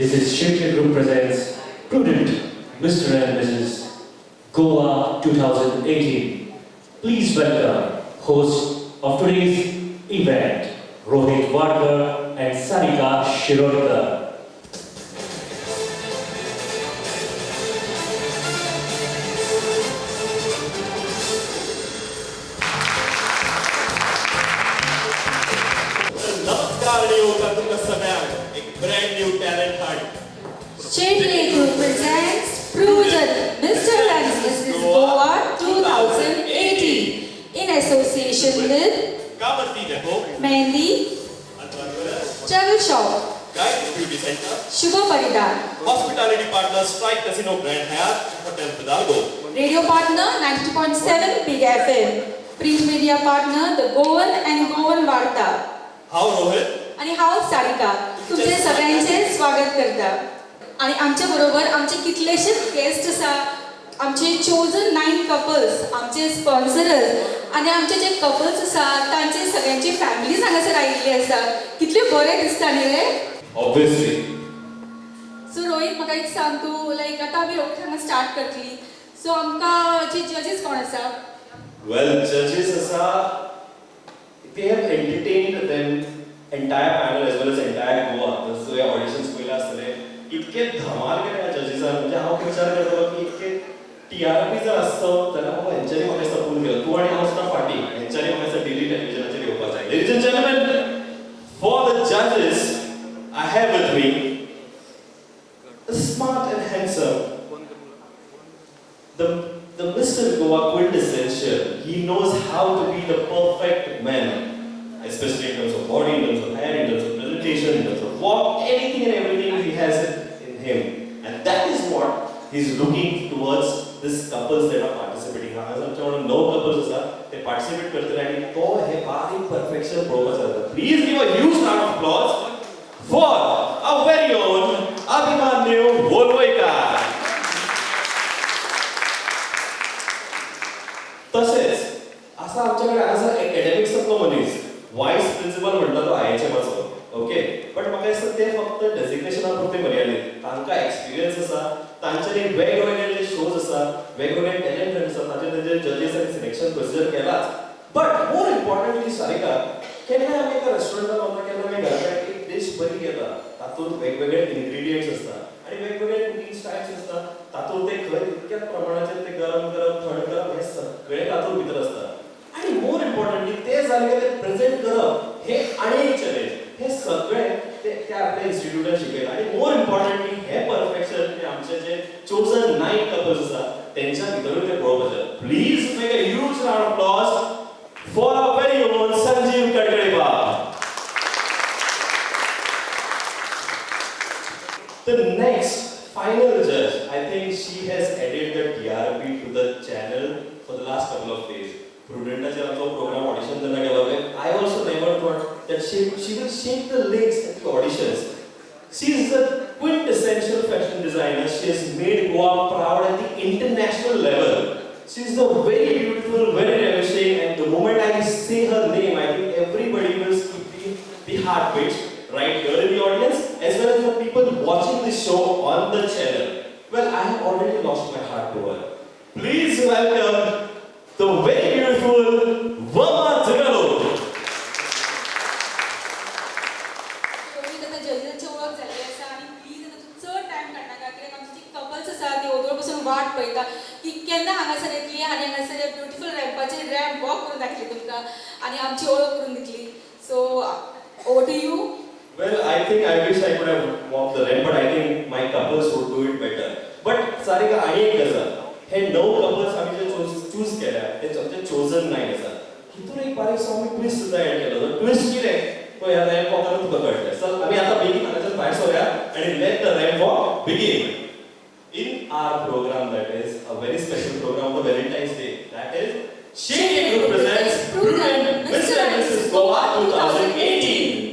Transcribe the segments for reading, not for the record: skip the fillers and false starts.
This is Shetye Group presents Prudent Mr. and Mrs. Goa 2018. Please welcome hosts of today's event, Rohit Wadkar and Sarika Shirodkar. नमस्कार आणि होता तुमका सगळ्यांक एक brand new talent hunt. Shetye Group presents Prudent Mr. and Mrs. Goa 2018 in association with Kamati depot, Mehndi, Travel Shop, Gayatri beauty centre, Shubha Paridar, hospitality partner Strike Casino Grand Hyatt hotel Fidalgo, Radio Partner 92.7 Big FM, Print Media Partner The Goan and Goan Varta हांव रोहित. आणि हांव सारिका तुमचे सगळ्यांचे स्वागत करता. आणि आमच्या बरोबर आमचे कितलेशेच गेस्ट आसा, आमचे चोजन 9 कपल्स, आमचे स्पॉन्सरर्स आणि आमचे जे कपल्स आसा तांचे सगळ्यांची फॅमिलीज हांगासर आयिल्ली आसा. कितले बरें दिसता न्ही रे? ऑब्वियसली. सो रोहित, म्हाका एक सांग, तूं लायक आतां आमी रोखडीच हांगा स्टार्ट करतली, सो आमकां जे जजीस कोण आसा? वेल, जजीस आसा, they have entertained them entire panel as well as entire Goa. जसं ऑडिशन्स पयले आसतले, इतके धमाल केले ह्या जजीसान, म्हणजे हांव विचार करतालो की इतके टीआरपी जर आसतो जाल्यार बाबा हेंच्यांनी म्हाका दिसता पूल केलो. तूं आनी हांव सुद्दां फाटीं, हेंच्यांनी म्हाका दिसता डेली टेलिव्हिजनाचेर येवपाक जाय. Ladies and gentlemen, for the judges I have with me the smart and handsome, the Mr. Goa quintessential. He knows how to be the perfect man, especially in terms of body, in terms of hair, in terms of presentation, in terms of walk, anything and everything he has it in him. And that is what he's looking towards this couples that are participating. हांगा आमच्या म्हणून 9 couples आसा, ते participate करतले आनी तो हे बारीक परफेक्शन पळोवपाचें आसा. Please give a huge round of applause for our very own Abhimanyu Volvoikar. तशेंच आसा आमच्याकडे हांगासर एकेडमिक्सांतलो मनीस, वायस प्रिन्सिपल म्हणटा तो आयएचएमाचो, ओके, बट म्हाका दिसता ते फक्त डेजिग्नेशना पुरते मर्यादीत. तांकां एक्सपिरियन्स आसा, तांच्यांनी वेगवेगळे जे शोज आसा, वेगवेगळे टॅलंट हंट आसा, ताचेर तेंचे जजीस आनी सिलेक्शन प्रोसिजर केलाच. बट मोर इम्पॉर्टंटली सारिका, केन्नाय आमी एका रेस्टॉरंटान वता, केन्ना आमी घरा एक डीश बरी घेता, तातूंत वेगवेगळे इन्ग्रिडियंट्स आसता आनी वेगवेगळे कुकींग स्टायल्स आसता, तातूंत ते खंय तितक्याच प्रमाणाचेर ते गरम करप, थंड करप, हें सगळें तातूंत भितर आसता. आनी मोर इम्पॉर्टंटली ते जालें काय ते प्रेझेंट करप हे आनी एक चॅलेंज. हे सगळें ते ते आपल्या इन्स्टिट्यूटान शिकयता आनी मोर इम्पॉर्टंटली हे परफेक्शन ते आमचे जे चोजन 9 कपल्स आसा तेंच्या भितरूय ते पळोवपाचें. Please make a huge round of applause for our very own Sanjeev Kadkade बाब. The next final judge, I think she has added the TRP to the channel for the last couple of days. Prudentaचेर आमचो programme audition जेन्ना केलो पळय, I also never thought that she will shake the legs at the auditions. She is the quintessential fashion designer. She has made Goa proud at the international level. She is the very beautiful, very ravishing, and the moment I say her name, I think everybody will skip the heartbeats right here in the audience, as well as the people watching this show on the channel. Well, I have already lost my heart to her. Please welcome the very beautiful Verma D'Mello. Rohit, आतां जजीसांची वळख जाल्ली आसा आनी please आतां तूं चड time काडनाका, कित्याक आमची जी कपल्स आसा ती ओदोळ पसून वाट पळयता की केन्ना हांगासर येतली आनी हांगासर ब्युटिफूल रॅम्पाचेर रॅम्प वॉक करून दाखयली तुमकां आनी आमची वळख करून दितली. So over to you. Well, I think I wish I could have walked the ramp, but I think my couples would do it better. But Sarika, आनी एक गजाल, हे 9 कपल्स आमी जे चूज केल्या ते आमचे चोजन 9 आसा. हितून एक बारीकसो आमी ट्विस्ट सुद्दां एड केलो. ट्विस्ट कितें तो ह्या रॅम्प वॉकान तुका कळटलें. चल आमी आतां बेगीन हांगाच्यान भायर सरया आनी let the ramp walk begin. In our program, that is a very special program for Valentine's Day, that is Shetye Group presents Prudent Mr. and Mrs. Goa 2018.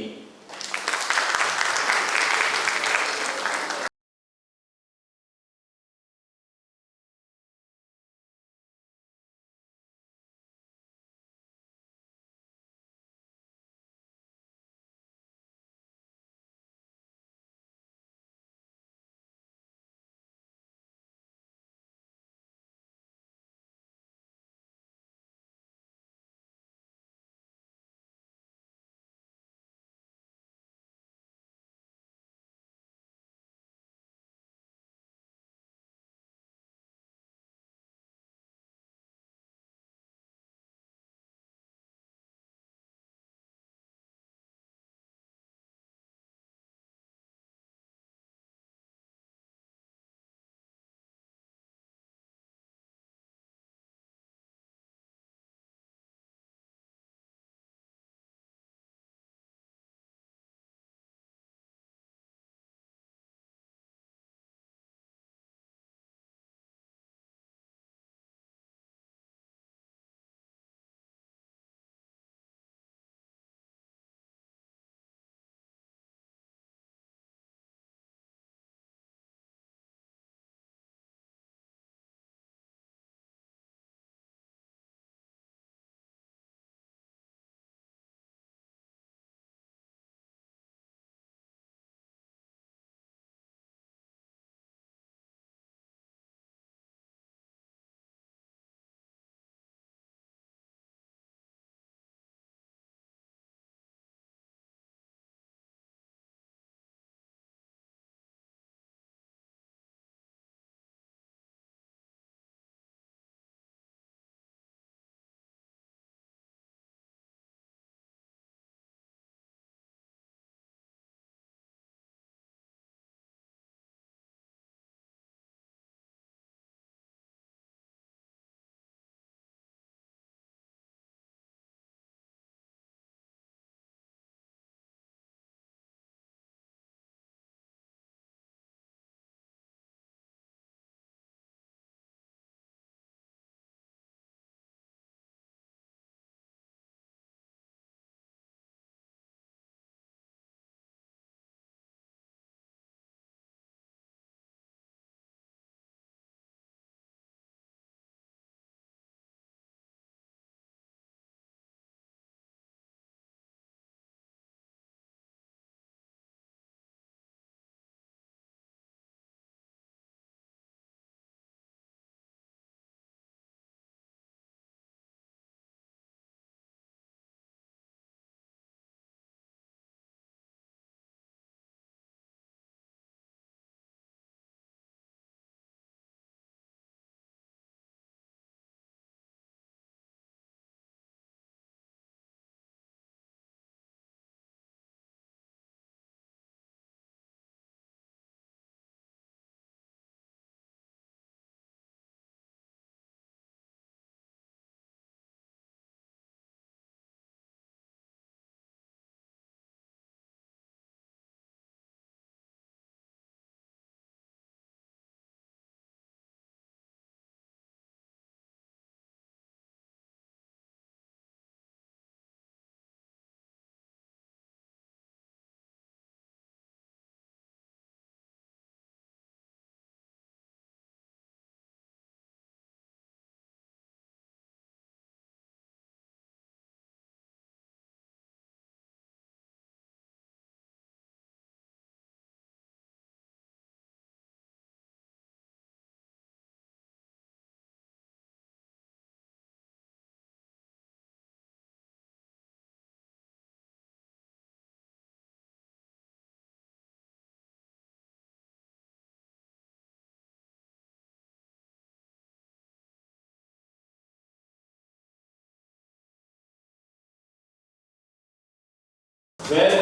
वेल,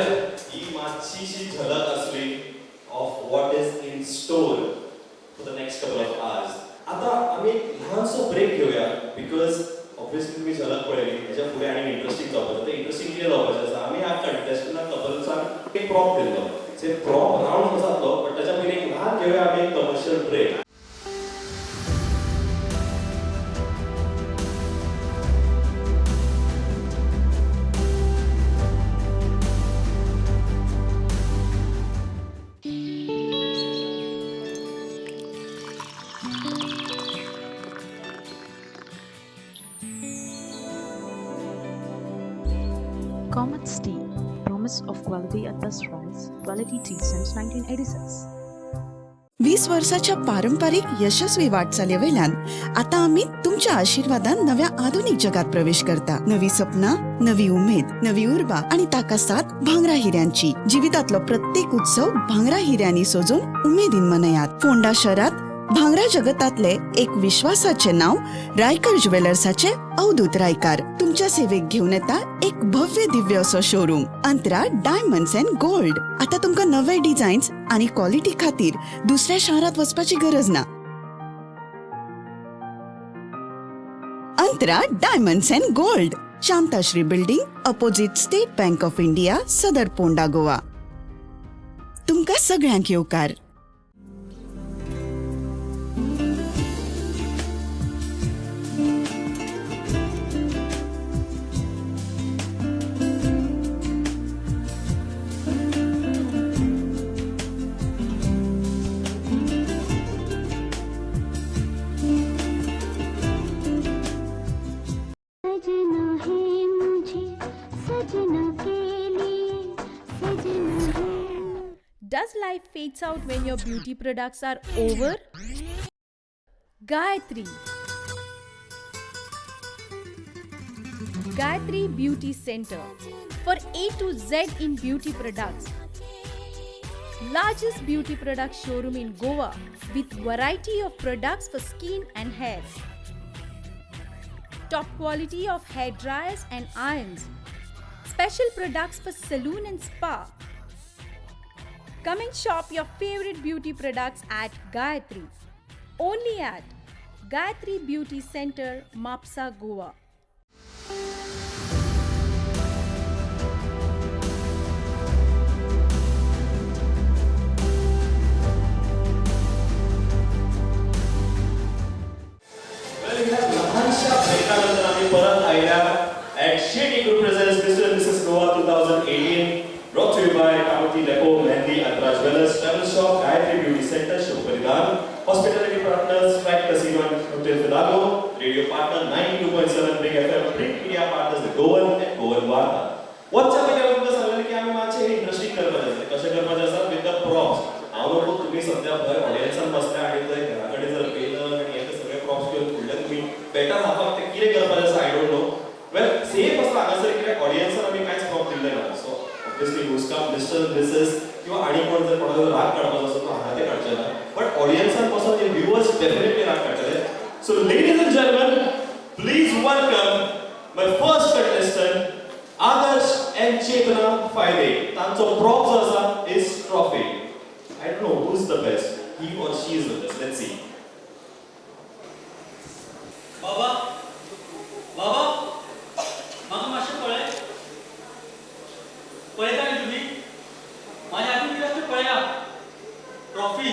ही मातशीशी झलक असली of what is in store for the next couple of hours. आता आम्ही एक ल्हानसो break घेऊया, because obviously तुम्ही झलक पळयली, हेच्या फुडें आनी इंट्रस्टींग जावपाचें. ते इंट्रस्टींग कितें जावपाचें आसा, आमी ह्या कंटेस्टंटाक, कपल्सांक एक प्रॉप दिल्लो. से प्रॉप रावंड जातलो, बट ताच्या पयलीं एक ल्हान घेवया आमी एक commercial break. Comets Tea, promise of quality at best price, quality tea since 1986. 20 वर्साच्या पारंपरिक यशस्वी वाटचालीवेल्यान आता आम्ही तुमच्या आशीर्वादान नव्या आधुनिक जगात प्रवेश करता. नवी सपना, नवी उमेद, नवी उर्बा आणि ताका साथ भांगरा हिऱ्यांची. जिवितातलो प्रत्येक उत्सव भांगरा हिऱ्यांनी सजोवन उमेदीन मनयात. फोंडा शहरात भांगरा जगतातले एक विश्वासाचे नाव, रायकर ज्वेलर्साचे अवधूत रायकार तुमच्या सेवेक घेऊन येता एक भव्य दिव्य असो showroom, Antara diamonds and gold. आता तुमकां नवे डिझायन्स आणि क्वालिटी खातीर दुसऱ्या शहरात वचपाची गरज ना. अंतरा diamonds and gold, Shantashri building, opposite state bank of India, Sadar, Ponda, Goa. तुमकां सगळ्यांक येवकार. सजना है मुझे सजना के लिए, सजना है. Does life fades out when your beauty products are over? Gayatri. Gayatri Beauty Center for A to Z in beauty products. Largest beauty product showroom in Goa with variety of products for skin and hair. Top quality of hair dryers and irons. Special products for saloon and spa. Come and shop your favorite beauty products at Gayatri. Only at Gayatri Beauty Center, Mapsa, Goa. Well, ह्या लहानशा ब्रेकानंतर आम्ही परत आयल्या at Shetty Group presents Mr. and Mrs. Goa 2018, brought to you by Kamati Depo, Mehndi, Antara Jewelers, Travel Shop, Gayatri Beauty Center, Shubh Paridhan, Hospitality Partners, Track Casino and Hotel Fidalgo, Radio Partner 92.7 Big FM, Print Media Partners, The Goan and Goan Varta. वचच्या पयलीं हांवें तुमकां सांगलें की आमी मातशें हें interesting करपाचें आसा. कशें करपाचें आसा? With the props. हांव नको, तुमी सद्या थंय ऑडियन्सान बसल्या आनी थंय घरा कडेन जर बेलन आनी हे ते सगळे प्रॉप्स घेवन फुडले तुमी बेटर हाफाक ते कितें करपाचें आसा, I don't know. Well, safe आसा हांगासर, कित्याक ऑडियन्सान आमी कांयच प्रॉप दिल्लें ना. So obviously who's come mister, Mrs किंवा आनी कोण जर कोणाचो राग काडपाचो आसा, तो हांगा ते काडचे ना, बट ऑडियन्सान पासून हे व्ह्युअर्स डेफिनेटली राग काडटले. So ladies and gentlemen, please welcome my first contestant, Adarsh and Chetna Fayde. तांचो प्रॉप जो आसा is trophy. I don't know who is the best, he or she is the best. Let's see. बाबा, बाबा, म्हाका मातशें पळय. पळयता न्ही तुमी? म्हाज्या हातीन कितें आसा तें पळया. ट्रॉफी.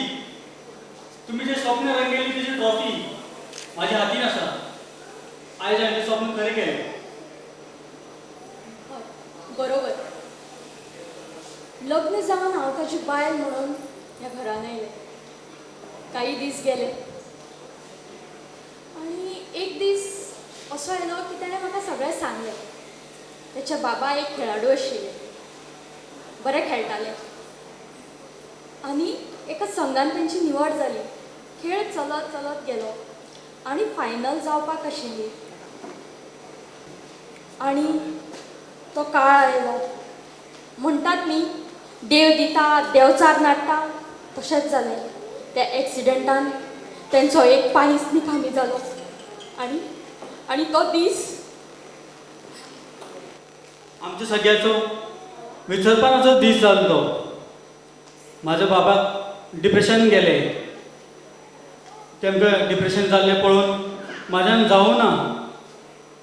तुमी जें स्वप्न रंगयलें तेजी ट्रॉफी म्हाज्या हातीन आसा. आयज हांवें तें स्वप्न खरें केलें. हय, बरोबर. लग्न जावन हांव ताजी बायल म्हणून ह्या घरान आयलें. काही दीस गेले आनी एक दीस असो आयलो की ताणें म्हाका सगळें सांगलें. ताच्या बाबा एक खेळाडू आशिल्ले, बरे खेळटाले आनी एका संघान तेंची निवड जाली. खेळ चलत चलत गेलो आनी फायनल जावपाक आशिल्ली आनी तो काळ आयलो. म्हणटात न्ही, देव दिता देंवचार नाडटा, तशेंच जालें. त्या एक्सिडंटान तेंचो एक पांयच निकामी जालो आनी आनी तो दीस आमच्या सगळ्याचो विसरपानाचो दीस जालो तो. म्हाज्या बाबाक डिप्रेशन गेलें. तेमकां डिप्रेशन जाल्लें पळोवन म्हाज्यान जावूं ना.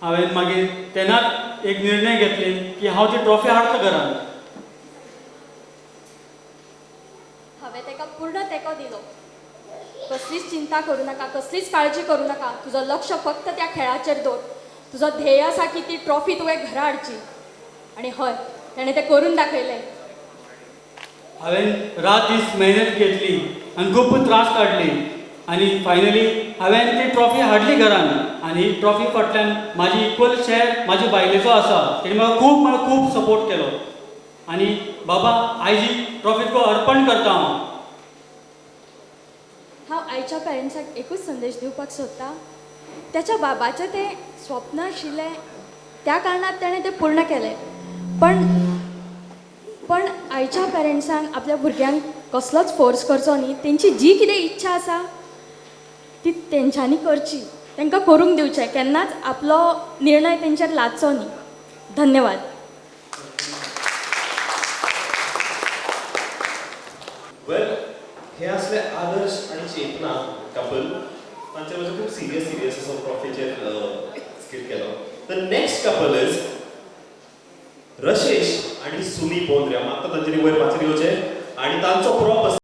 हांवें मागीर तेन्नाच एक निर्णय घेतली की हांव ती ट्रॉफी हाडटा घरान. हांवें ताका पूर्ण तेंको दिलो. कसलीच चिंता करूं नाका, कसलीच काळजी करूं नाका, तुजो लक्ष फक्त त्या खेळाचेर दवर. तुजो ध्येय आसा की ती ट्रॉफी तुवें घरा हाडची. आनी हय, ताणें तें करून दाखयलें. हांवें रात दीस मेहनत घेतली आनी खूब त्रास काडले आनी फायनली हांवें ती ट्रॉफी हाडली घरान. आनी ही ट्रॉफी फाटल्यान म्हाजी इक्वल शेर म्हाजी बायलेचो आसा. तेणी म्हाका खूब म्हळ्यार खूब सपोर्ट केलो. आनी बाबा, आयज ही ट्रॉफी तुका अर्पण करता हांव. हांव आयच्या पेरंट्साक एकूच संदेश दिवपाक सोदतां. त्याच्या बाबाचें तें स्वप्न आशिल्लें, त्या कारणान ताणें तें पूर्ण केलें. पण आयच्या पेरंट्सान आपल्या भुरग्यांक कसलोच फोर्स करचो न्ही. तेंची जी कितें इच्छा आसा ती तेंच्यांनी करची, तांकां करूंक दिवचें. केन्नाच आपलो निर्णय तेंचेर लादचो न्ही. धन्यवाद. वेल, हे असले आदर्श आनी चेतना कपल, तांचे म्हजो खूब सिरियस सिरियस असो ट्रॉफीचेर स्किट केलो. The next couple is Rashesh आनी सुमी बोंद्रे. मागता तांच्यानी वयर माचयेर येवचें आनी तांचो प्रॉप आसा.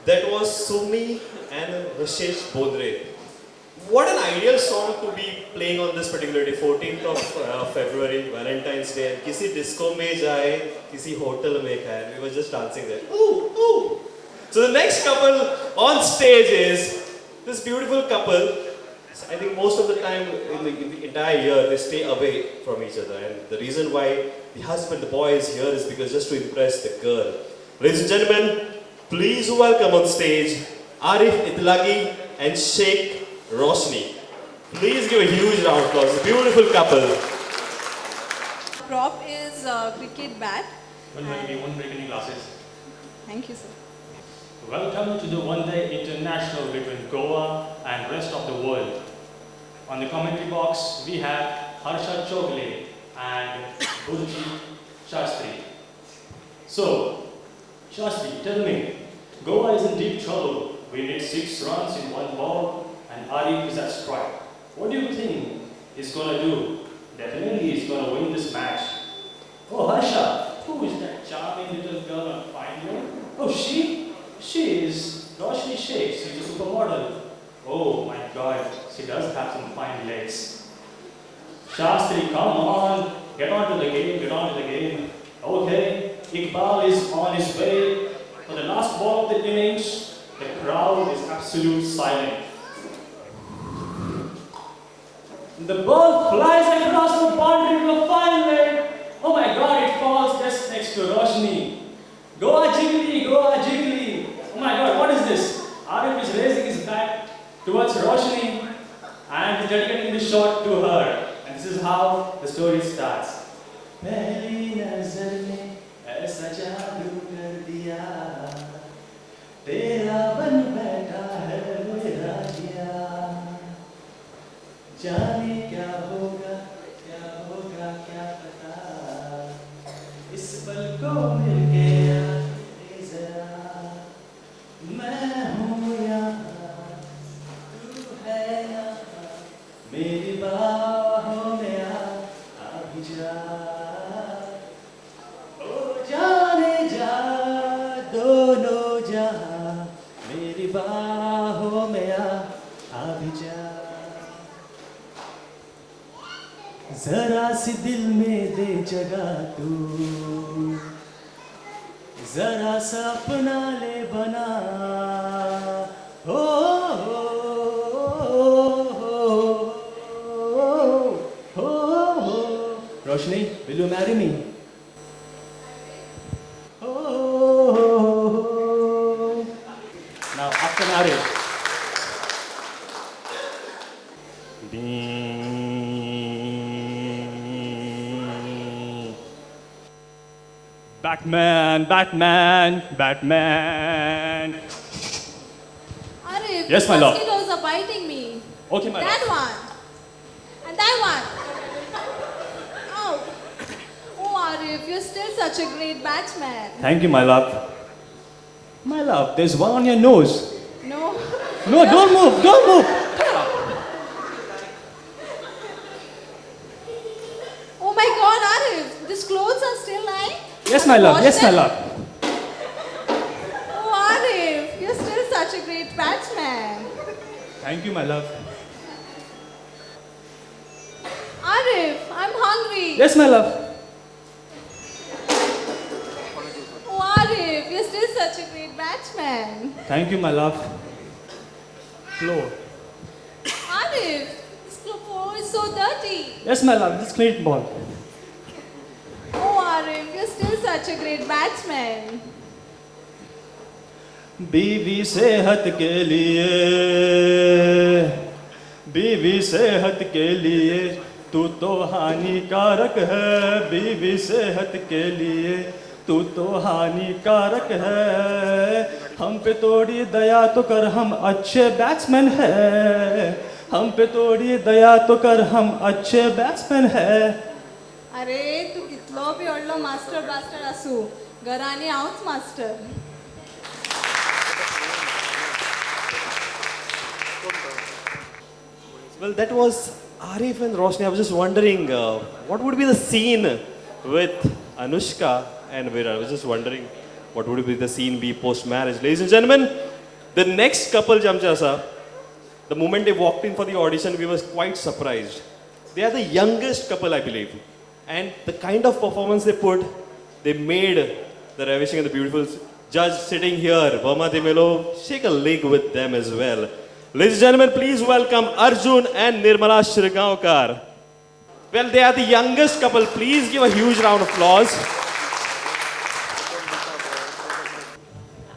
That was Sumi and Rashesh Bondre. What an ideal song to be playing on this particular day, 14th of February, Valentine's Day. And किसी disco में जाए, किसी hotel में खाए. We were just dancing there. Ooh, ooh. So the next couple on stage is this beautiful couple. I think most of the time in the entire year they stay away from each other, and the reason why the husband, the boy, is here is because just to impress the girl. Ladies and gentlemen, please welcome on stage Arif Itlagi and Sheikh Roshni. Please give a huge round of applause. A beautiful couple. Prop is cricket bat. Well, we won't break any glasses. Thank you, sir. Welcome to the one-day international between Goa and rest of the world. On the commentary box, we have Harsha Chogle and Burji Shastri. So, Shastri, tell me, Goa is in deep trouble. We need 6 runs in 1 ball and Arif is at strike. What do you think he's going to do? Definitely he's going to win this match. Oh, Harsha, who is that charming little girl on fine leg? Oh, she? She is Roshni Sheikh. She's a supermodel. Oh my God, she does have some fine legs. Shastri, come on, get on to the game, get on to the game. Okay, Iqbal is on his way for the last ball of the innings. The crowd is absolute silent. The ball flies across the boundary to a fine leg. Oh my God, it falls just next to Roshni. Goa Jiggly, Goa Jiggly. Oh my God, what is this? Arif is raising his bat towards Roshni and is dedicating the shot to her. And this is how the story starts. पहली नजर ने ऐसा जादू कर दिया, तेरा बन बैठा है मेरा जिया, जाने क्या होगा क्या होगा क्या पता, इस पल को मिल गया जरा, मैं हूँ यहाँ तू है यहाँ, मेरी बाहों में आ भी जा, ओ जाने जा दोनों जहाँ, मेरी बाहों में आ भी जा, जरा सी दिल में दे जगह तू, जरा सा अपना ले बना, हो हो हो हो। Roshni, will you marry me? Oh, now after marriage. Batman, Batman, Batman. Arif, yes, my love. Mosquitoes are biting me. Okay, my that love. One. And that one. Oh. Oh, Arif, you're still such a great batsman. Thank you, my love. My love, there's one on your nose. No. No, don't move, don't move. Oh my God, Arif, these clothes are still lying? Yes, my love. Yes, my love. Oh, Arif, you're still such a great batsman. Thank you, my love. Arif, I'm hungry. Yes, my love. Oh, Arif, you're still such a great batsman. Thank you, my love. Floor. Arif, this floor is so dirty. Yes, my love. Just clean it ball. Oh, Arif, you're still such a great batsman. बीवी सेहत K लिए, बीवी सेहत K लिए तू तो हानिकारक है, बीवी सेहत के लिए तू तो हानिकारक है, हम पे थोड़ी दया तो कर, हम अच्छे बैट्समैन हैं, हम पे थोड़ी दया तो कर, हम अच्छे बैट्समैन हैं। अरे तू कितलो बी व्हडलो मास्टर ब्लास्टर आसूं, घरांनी हांवच master. Well, that was Arif and Roshni. I was just wondering, what would be the scene with Anushka and Virat? I was just wondering, what would be the scene be post-marriage? Ladies and gentlemen, the next couple, Jamcha, the moment they walked in for the audition, we were quite surprised. They are the youngest couple, I believe. And the kind of performance they put, they made the ravishing and the beautiful judge sitting here, Verma De Mello, shake a leg with them as well. Ladies and gentlemen, please welcome Arjun and Nirmala Shrigaonkar. Well, they are the youngest couple. Please give a huge round of applause.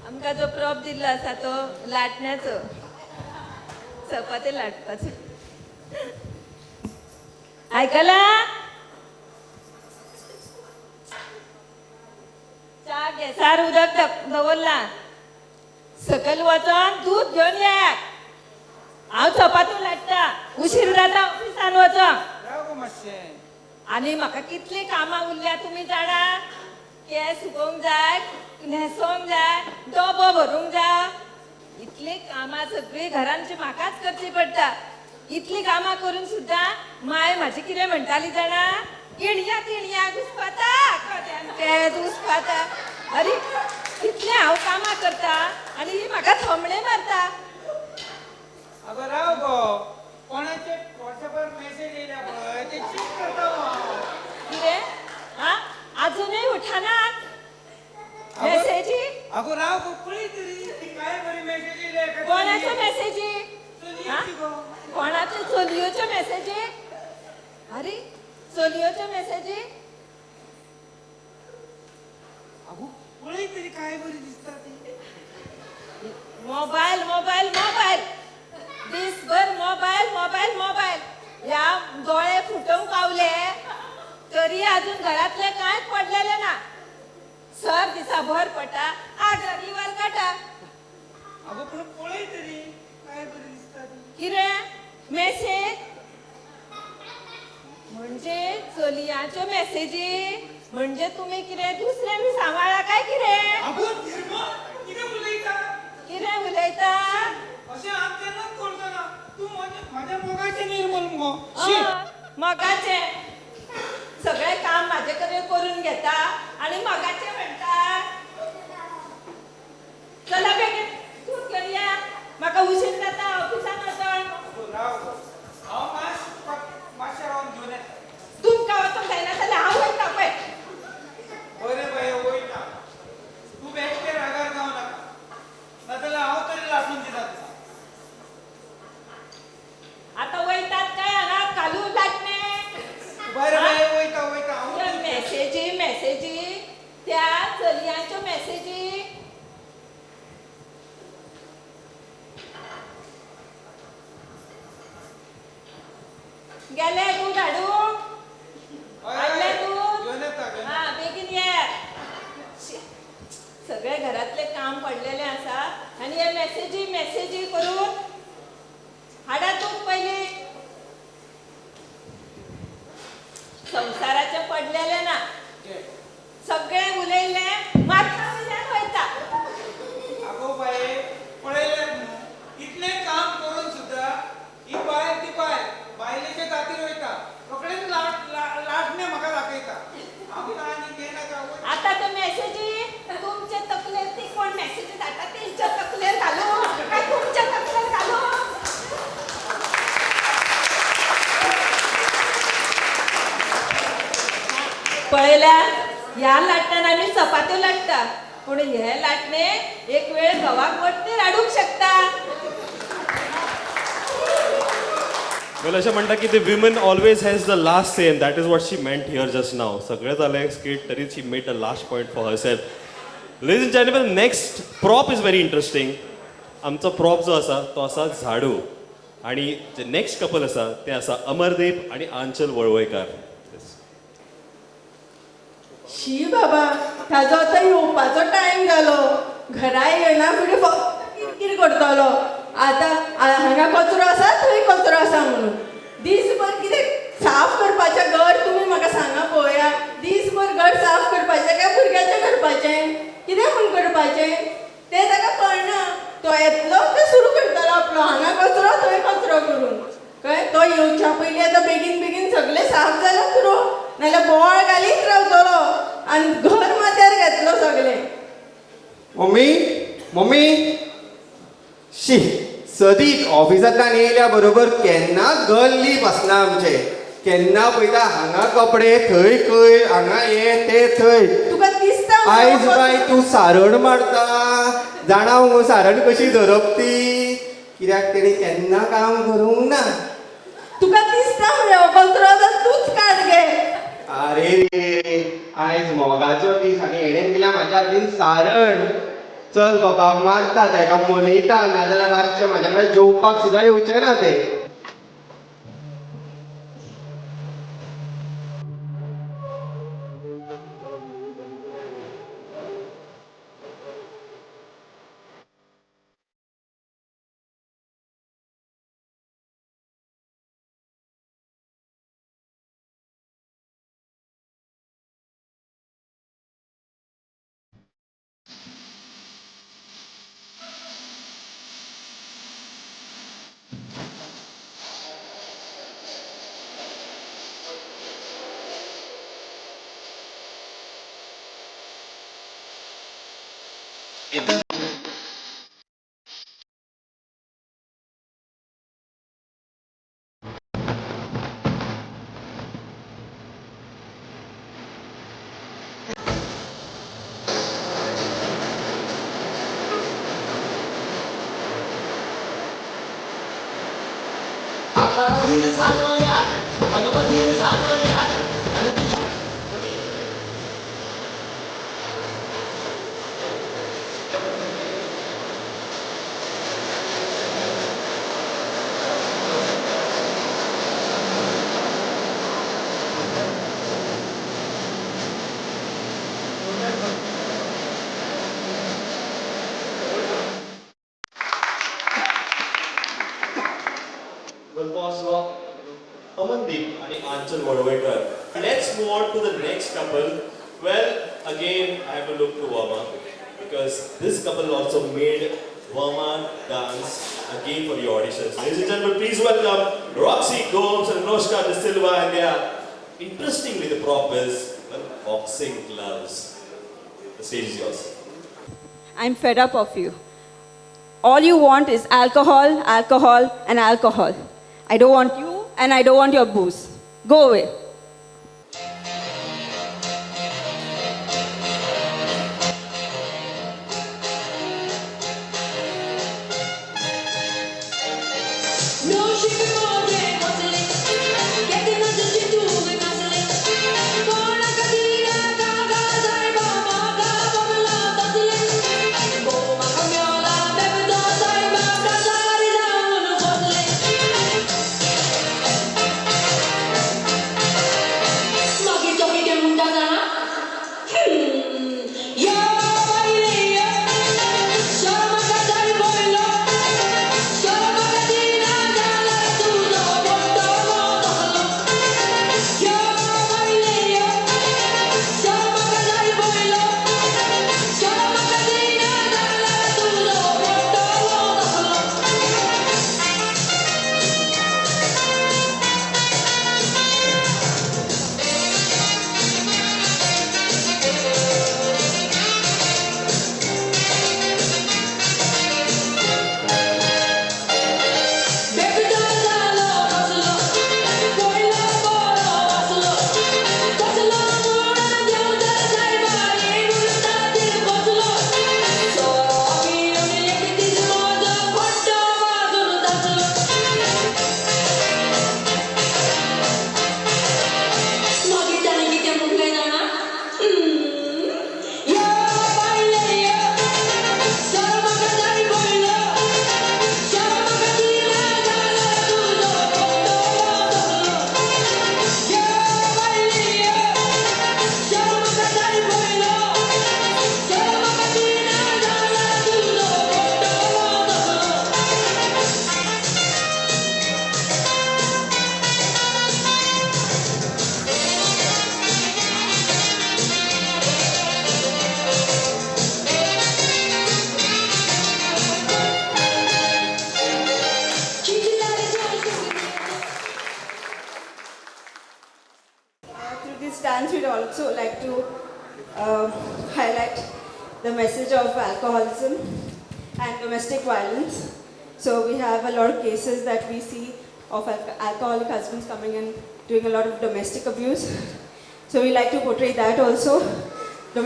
आमकां जो prop दिल्लो आसा तो लाटण्याचो, चपाती लाटपाचो. आयकला? च्या गॅसार उदक दवरला, सकयल वचोन दूद घेवन येयात. हांव चपाती लाट्टा, उशीर जाता ऑफिसान वचोंक. आनी म्हाका कितलीं कामां उरल्या तुमी जाणा? केंस सुकोवंक जाय, न्हेसोवंक जाय, डबो भरूंक जाय. इतलीं कामां सगळीं घरांची म्हाकाच करची पडटा. इतलीं कामां करून सुद्दां माय म्हाजी कितें म्हणटाली जाणा? किणया किणया घुसपाता, केंस घुसपाता. अरे इतलें हांव कामां करता आनी ही म्हाका थोमणे मारता. अगं राव गो, कोणाचे व्हॉट्सएपार मेसेज येयल्या पळय ते चेक उठानात मेसेजी. अगो राव गो, पळय तरी ती काय बरी मेसेज येयल्या. कोणाच्यो मेसेजी? कोणाच्यो? चलयोच्यो मेसेजी? अरे चलयोच्यो मेसेजी. अगो पळय तरी काय बरी दिसता ती. मोबायल मोबायल मोबायल, दिसभर मोबायल मोबायल मोबायल. ह्या दोळे फुटोवंक पावले तरी अजून घरातले कांयच पडलेले ना. सर दिसा भर पडटा, आगरी वर काटा. अगो पण पळय तरी काय बरी दिसता ती. कितें मेसेज म्हणजे चलयांच्यो मेसेजी म्हणजे तुमी कितें दुसऱ्यांनी बी सांबाळा काय कितें? अगो निर्मल कितें उलयता? कितें उलयता? अशें हांव केन्नाच करचो ना. तूं म्हाज्या मोगाचें निर्मल मुगो. मोगाचें सगळें काम म्हाजे कडेन करून घेता आनी मोगाचें म्हणटा. चला बेगीन दूद घेवन या, म्हाका उशीर जाता ऑफिसान वचोन. हांव मातशें रावन घेवन येता. तुमकां वचोंक जायना जाल्यार हांव वयता पळय. बरें बाये वयता, तूं बेश्टें रागार जावं नाका, नाजाल्यार हांव तरी लासून दिता तुका. आतां वयतात काय हांगा घालून लाटणे? बरें बाये वयता वयता. मेसेजी मेसेजी त्या चलयांच्यो मेसेजी. गेले दूद हाडूंक? हाडलें दूद? हा बेगीन ये. सगळे घरातले काम पडलेले आसा आनी हे मेसेजी मेसेजी करून हाडा दूद पयलीं. संवसाराचें पडलेलें ना, सगळें उलयलें मात्रा वयल्यान वयता. आगो बाये पळयलें न्हू, इतलें काम करून सुद्दां ही बायल ती बायल बायलेच्या जातीर वयता, रोखडेच लाटणें म्हाका दाखयता. आमकां आनी हें नाका. आतां ते मेसेजी तुमचे तकलेर ती कोण मेसेजी धाडटा तेंच्या तकलेर घालूं काय तुमच्या तकलेर घालूं? पळयल्या ह्या लाटण्यान आमी चपात्यो लाट्टा, पूण हे लाटणे एक वेळ घोवाक वट्टेर हाडूंक शकता. वेल अशें म्हणटा की the women always has the last say, and that is what she meant here just now. सगळें जालें स्किट तरी she made the last point for herself. Ladies and gentlemen, next prop is very interesting. आमचो prop जो आसा तो आसा झाडू, आनी जे नेक्स्ट कपल आसा तें आसा अमरदीप आनी आंचल वळवयकार. शी बाबा, ताजो आतां येवपाचो टायम जालो. घरा येना फुडें फक्त किरकीर करतलो. आतां हांगा कचरो आसा थंय कचरो आसा म्हणून दीसभर कितें साफ करपाचें घर तुमी म्हाका सांगा पळोवया. दीसभर घर साफ करपाचें काय भुरग्याचें करपाचें? कितें म्हूण करपाचें तें ताका कळना. तो येतलो ते सुरू करतलो आपलो हांगा कचरो थंय कचरो करून. कळ्ळें? तो येवच्या पयलीं आतां बेगीन बेगीन सगळें साफ जाल्यार पुरो, नाल्यार बोवाळ घालीत रावतलो आनी घर माथ्यार घेतलो सगळें. मम्मी मम्मी, शी सदीत ऑफिसांतल्यान येयल्या बरोबर केन्नाच घर लीप आसना आमचें. केन्ना पळयता हांगा कपडे थंय खंय, हांगा हे ते थंय. तुका दिसता आयज बाय तूं सारण मारता, जाणा मुगो सारण कशी धरप ती, कित्याक तेणी केन्ना काम करूंक ना. तुका दिसता मरे कचरो आतां तूंच काड गे. अरे रे, आयज मोगाचो दीस आनी हेणेन दिल्या म्हाज्या हातीन सारण. चल बाबा मारता तेका मनयता, नाजाल्यार रातचें म्हाज्या कडेन जेवपाक सुद्दां येवचें ना तें. Amandeep and Anchal Wadwekar. Let's move on to the next couple. Well, again, I have to look to Verma because this couple also made Verma dance again for the auditions. Ladies and gentlemen, please welcome Roxy Gomes and Noshka De Silva, and they are, interestingly, the prop is, well, boxing gloves. The stage is yours. I'm fed up of you. All you want is alcohol, alcohol, and alcohol. I don't want you and I don't want your booze. Go away. Also like to highlight the message of alcoholism and domestic violence. So we have a lot of cases that we see of alcoholic husbands coming and doing a lot of domestic abuse. So we like to portray that also. The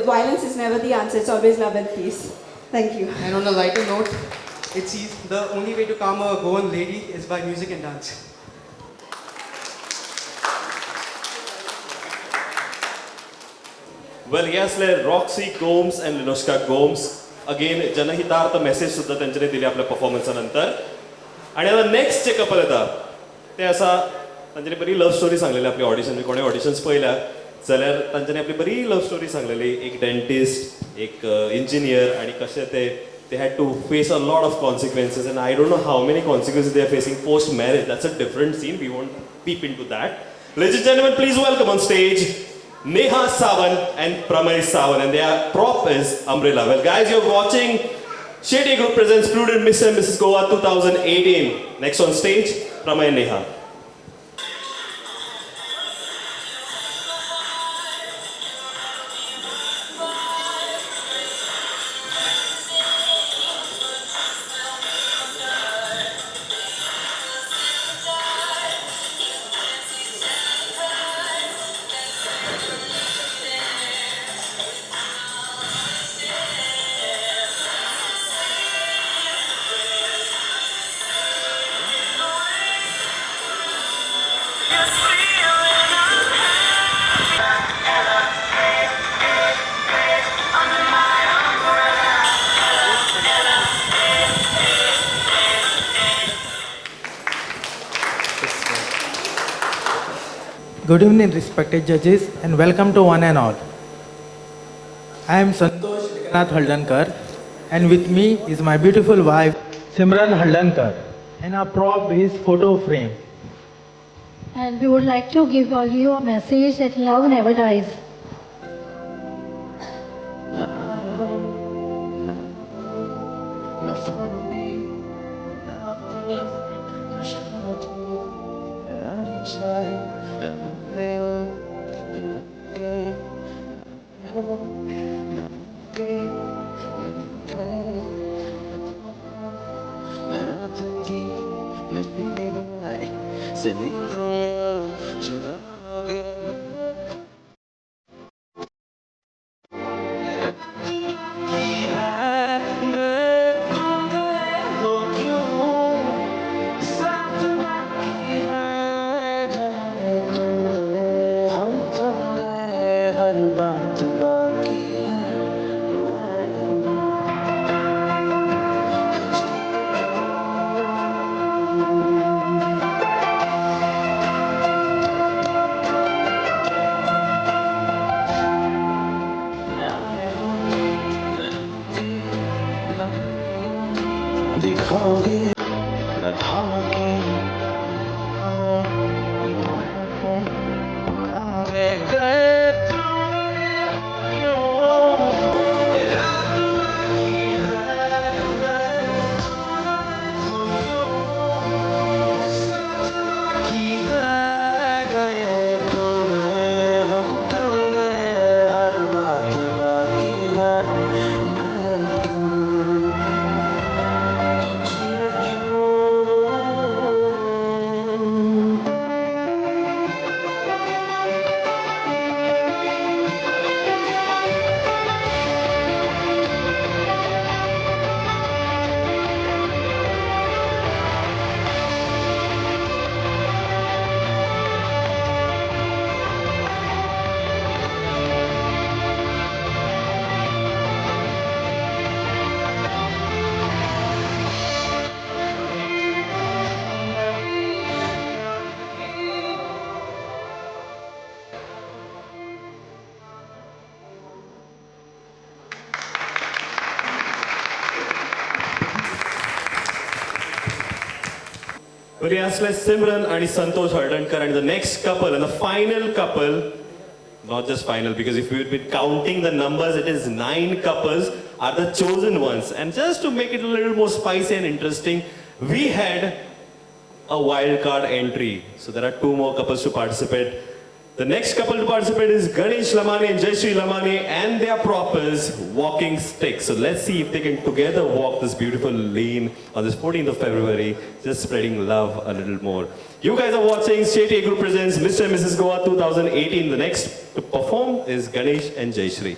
violence is never the answer, it's always love and peace. Thank you. And on a lighter note, it's the only way to calm a Goan lady is by music and dance. Well, yes, Roxy Gomes and Linoshka Gomes again जनहितार्थ message सुद्धा त्यांच्याने दिले आपल्या परफॉर्मन्सा नंतर. आणि आता next जे कपल येता ते आसा, तांच्यानी बरी लव्ह स्टोरी सांगलेली आपली ऑडिशन, कोणी ऑडिशन्स पळयल्या जाल्यार तांच्यानी आपली बरी लव्ह स्टोरी सांगलेली. एक डेंटिस्ट, एक इंजिनियर, आनी कशें ते they had to face a lot of consequences, and I don't know how many consequences they are facing post marriage. That's a different scene, we won't peep into that. Ladies and gentlemen, please welcome on stage Neha Sawan and Pramay Sawan, and their prop is umbrella. Well, guys, you're watching Shetty Group presents Prudent Mr. and Mrs. Goa 2018. Next on stage, Pramay and Neha. Good evening, respected judges, and welcome to one and all. I am Santosh Eknath Haldankar, and with me is my beautiful wife, Simran Haldankar, and our prop is photo frame. And we would like to give all you a message that love never dies. बरी आसले सिमरन आणि संतोष हळदणकर आणि the next couple and the final couple, not just final, because if you would be counting the numbers, it is 9 couples are the chosen ones. And just to make it a little more spicy and interesting, we had a wild card entry. So there are 2 more couples to participate. The next couple to participate is Ganesh Lamani and Jayashree Lamani and their propers, walking sticks. So let's see if they can together walk this beautiful lane on this 14th of February, just spreading love a little more. You guys are watching Shetty Group presents Mr. and Mrs. Goa 2018. The next to perform is Ganesh and Jayashree.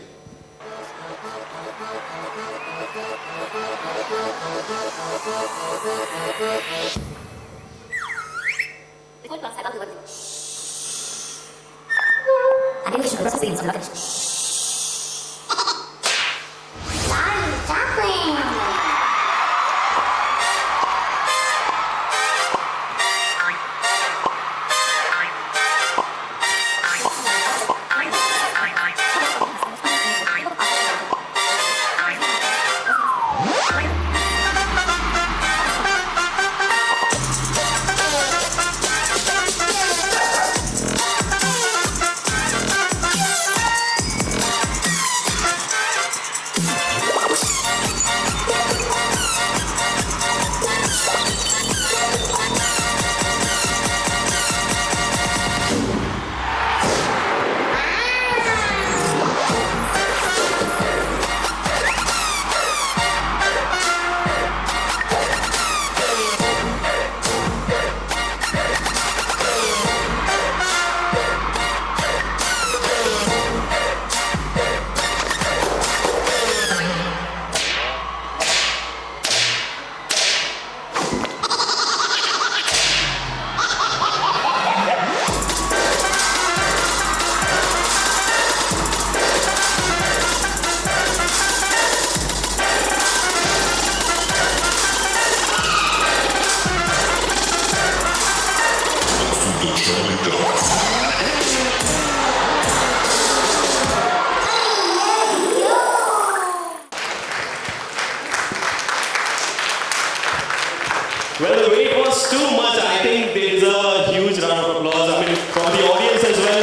Well, the wait was too much. I think there is a huge round of applause. I mean, from the audience as well,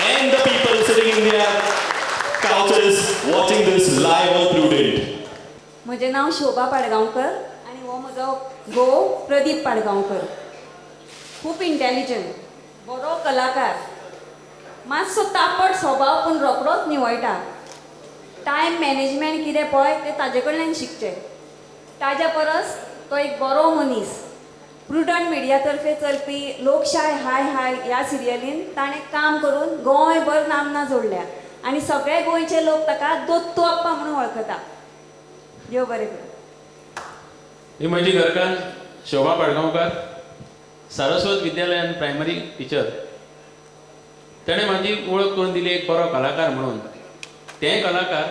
and the people sitting in their couches watching this live on Prudent. म्हजें नांव शोभा पाडगांवकर आनी हो म्हजो घोव प्रदीप पाडगांवकर. खूब intelligent, बरो कलाकार, मातसो तापट स्वभाव पूण रोखडोच निवळटा. टायम मॅनेजमेंट कितें पळय तें ताजे कडल्यान शिकचें. ताज्या परस तो एक बरो मनीस. प्रुडंट मिडिया तर्फे चलपी लोकशाय हाय हाय ह्या सिरियलीन ताणें काम करून गोंयभर नामना जोडल्या आनी सगळे गोंयचे लोक ताका दत्तू अप्पा म्हणून वळखता. देव बरें करूं. ही म्हजी घरकान्न शोभा पाडगांवकार, सारस्वत विद्यालयान प्रायमरी टिचर. ताणें म्हाजी वळख करून दिली एक बरो कलाकार म्हणून. तें कलाकार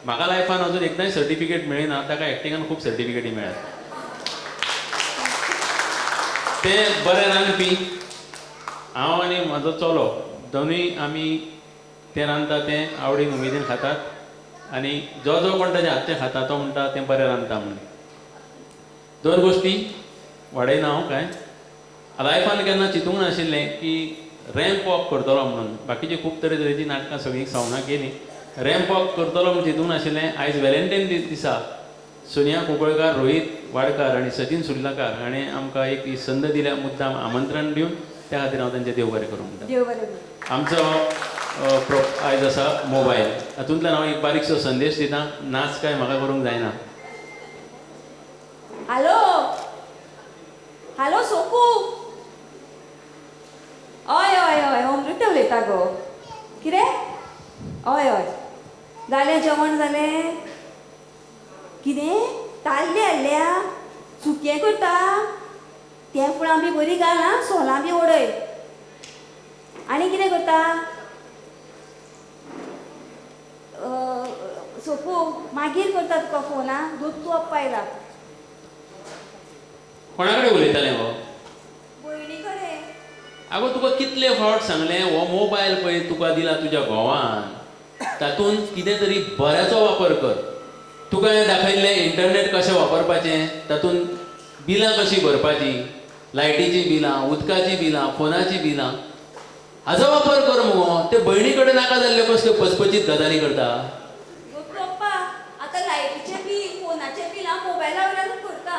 म्हाका लायफान अजून एकदांय सर्टिफिकेट मेळना, ताका एक्टिंगान खूब सर्टिफिकेटी मेळ्ळ्यात. तें बरें रांदपी. हांव आनी म्हजो चलो दोनूय आमी तें रांदता तें आवडीन उमेदीन खातात आनी जो जो कोण ताज्या हातचें खाता तो म्हणटा तें बरें रांदता म्हणून. दोन गोश्टी वाडयना हांव कांय. लायफान केन्ना चिंतूंक नाशिल्लें की रॅम्प वॉक करतलो म्हणून. बाकीची खूब तरेतरेचीं नाटकां सगळीं सवंगां केलीं, रॅम्प वॉक करतलो म्हणून चिंतूंक नाशिल्लें. आयज व्हॅलेंटायन दिसा सोनिया कुंकळकार, रोहीत वाडकार आनी सचिन सुर्लाकार हाणें आमकां एक ही संद दिल्या, मुद्दाम आमंत्रण दिवन, त्या खातीर हांव तांचें देव बरें करूं म्हणटा. देव बरें करूं. आमचो आयज आसा मोबायल, हातूंतल्यान हांव एक बारीकसो संदेश दिता. नाच काय म्हाका करूंक जायना. हॅलो हॅलो सोकू, हय हय हय, अमृता उलयता गो. कितें? हय हय, जालें जेवण जालें? कितें ताल्ले हाडल्या? सुकें करता? तें फुलां बी बरी घाल आं, सोलां बी उडय. आनी कितें करता? सोपू मागीर करता तुका फोन आं, दूद तूं अप्पा आयला. कोणा कडेन उलयतालें हो? भयणी कडेन. आगो तुका कितले फावट सांगलें, हो मोबायल पळय तुका दिला तुज्या घोवान, तातूंत कितें तरी बऱ्याचो वापर कर. तुका हें दाखयल्लें इंटरनेट कशें वापरपाचें, तातूंत बिलां कशीं भरपाचीं, लायटीचीं बिलां, उदकाचीं बिलां, फोनाचीं बिलां, हाजो वापर कर मुगो. ते भयणी कडेन नाका जाल्ल्यो कसल्यो पचपचीत गजाली करता. पप्पा आतां लायटीचें बील, फोनाचें बील हांव मोबायला वयल्यानूच करता.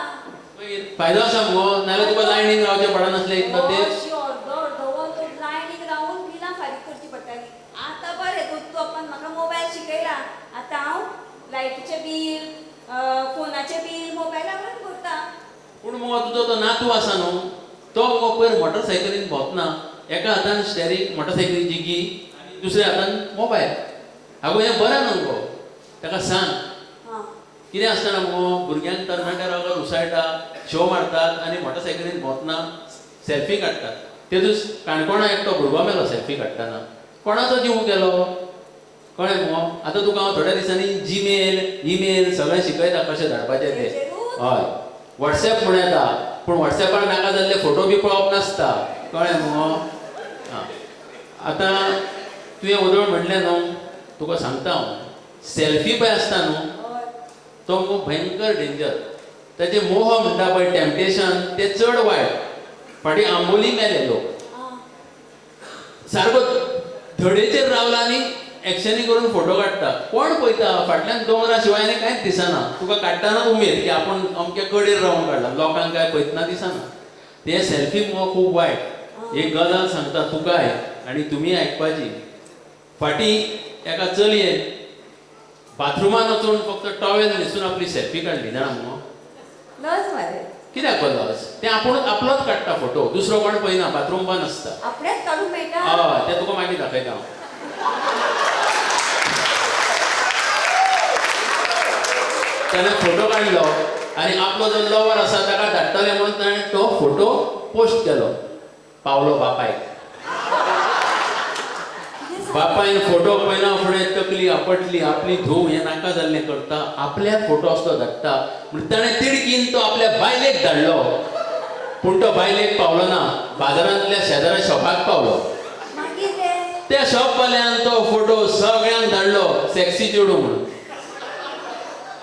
फायदो आसा मुगो, नाजाल्यार तुका लायनीन रावचें पडनासलें इतलो तें. अर्दो अर्दो वर लायनीक रावून बिलां फारीक करचीं पडटालीं. आतां बरें दत्तू अप्पान म्हाका मोबायल शिकयला. आतां हांव लायटीचें बील, फोनाचें बील मोबायला वयल्यान करता. पूण मुगो तुजो तो नातू आसा न्हू, तो मुगो पयर मोटरसायकलीन भोंवतना एका हातान स्टेरींग मोटरसायकलीची गी आनी दुसऱ्या हातान मोबायल. आगो हें बरें न्हू गो, ताका सांग. कितें आसतना मुगो भुरग्यांक तरणाट्या रावतात, उसळटा, शो मारतात आनी मोटरसायकलीन भोंवतना सेल्फी काडटात. तेतूच काणकोणा एकटो भुरगो मेलो सेल्फी काडटना. कोणाचो जीव गेलो कळ्ळें मुगो? आतां तुका हांव थोड्या दिसांनी जीमेल, ईमेल सगळें शिकयता कशें धाडपाचें तें. हय, वॉट्सएप म्हूण येता, पूण वॉट्सएपार नाका जाल्ले फोटो बी पळोवप नासता, कळ्ळें मुगो? आतां तुवें ओदोळ म्हणलें न्हू, तुका सांगता हांव, सेल्फी पळय आसता न्हू तो मुगो भयंकर डेंजर. ताचे मोह म्हणटा पळय, टेम्पटेशन, तें चड वायट. फाटीं आंबोली मेले लोक, सारको धडेचेर रावला आनी एक्शनी करून फोटो काडटा. कोण पळयता? फाटल्यान दोंगरा शिवाय आनी कांयच दिसना. तुका काडटना उमेद की आपूण अमक्या कडेर रावन काडला, लोकांक काय पळयतना दिसना. ते सेल्फी मुगो खूब वायट. एक गजाल सांगता तुकाय आनी तुमी आयकपाची. फाटीं एका चलयेन बाथरुमान वचून फक्त टॉवेल न्हेसून आपली सेल्फी काडली, जाणा मुगो? लज मरे. कित्याक गो लज? तें आपूण आपलोच काडटा फोटो, दुसरो कोण पळयना, बाथरूम बंद आसता. आपणेच काडूंक मेळटा. हय, तें तुका मागीर दाखयता हांव. ताणें फोटो काडलो आनी आपलो जो लवर आसा ताका धाडटलें म्हणून ताणें तो फोटो पोस्ट केलो. पावलो बापायक. बापायन फोटो पळयना फुडें तकली आपटली, आपली धूव हें नाका जाल्लें करता, आपल्या फोटो असलो धाडटा म्हण ताणें तिडकीन तो आपल्या बायलेक धाडलो. पूण तो बायलेक पावलो ना, बाजारांतल्या शेजाऱ्या शॉपाक पावलो. त्या शॉपवाल्यान तो फोटो सगळ्यांक धाडलो, सेक्सी चेडूं म्हणून.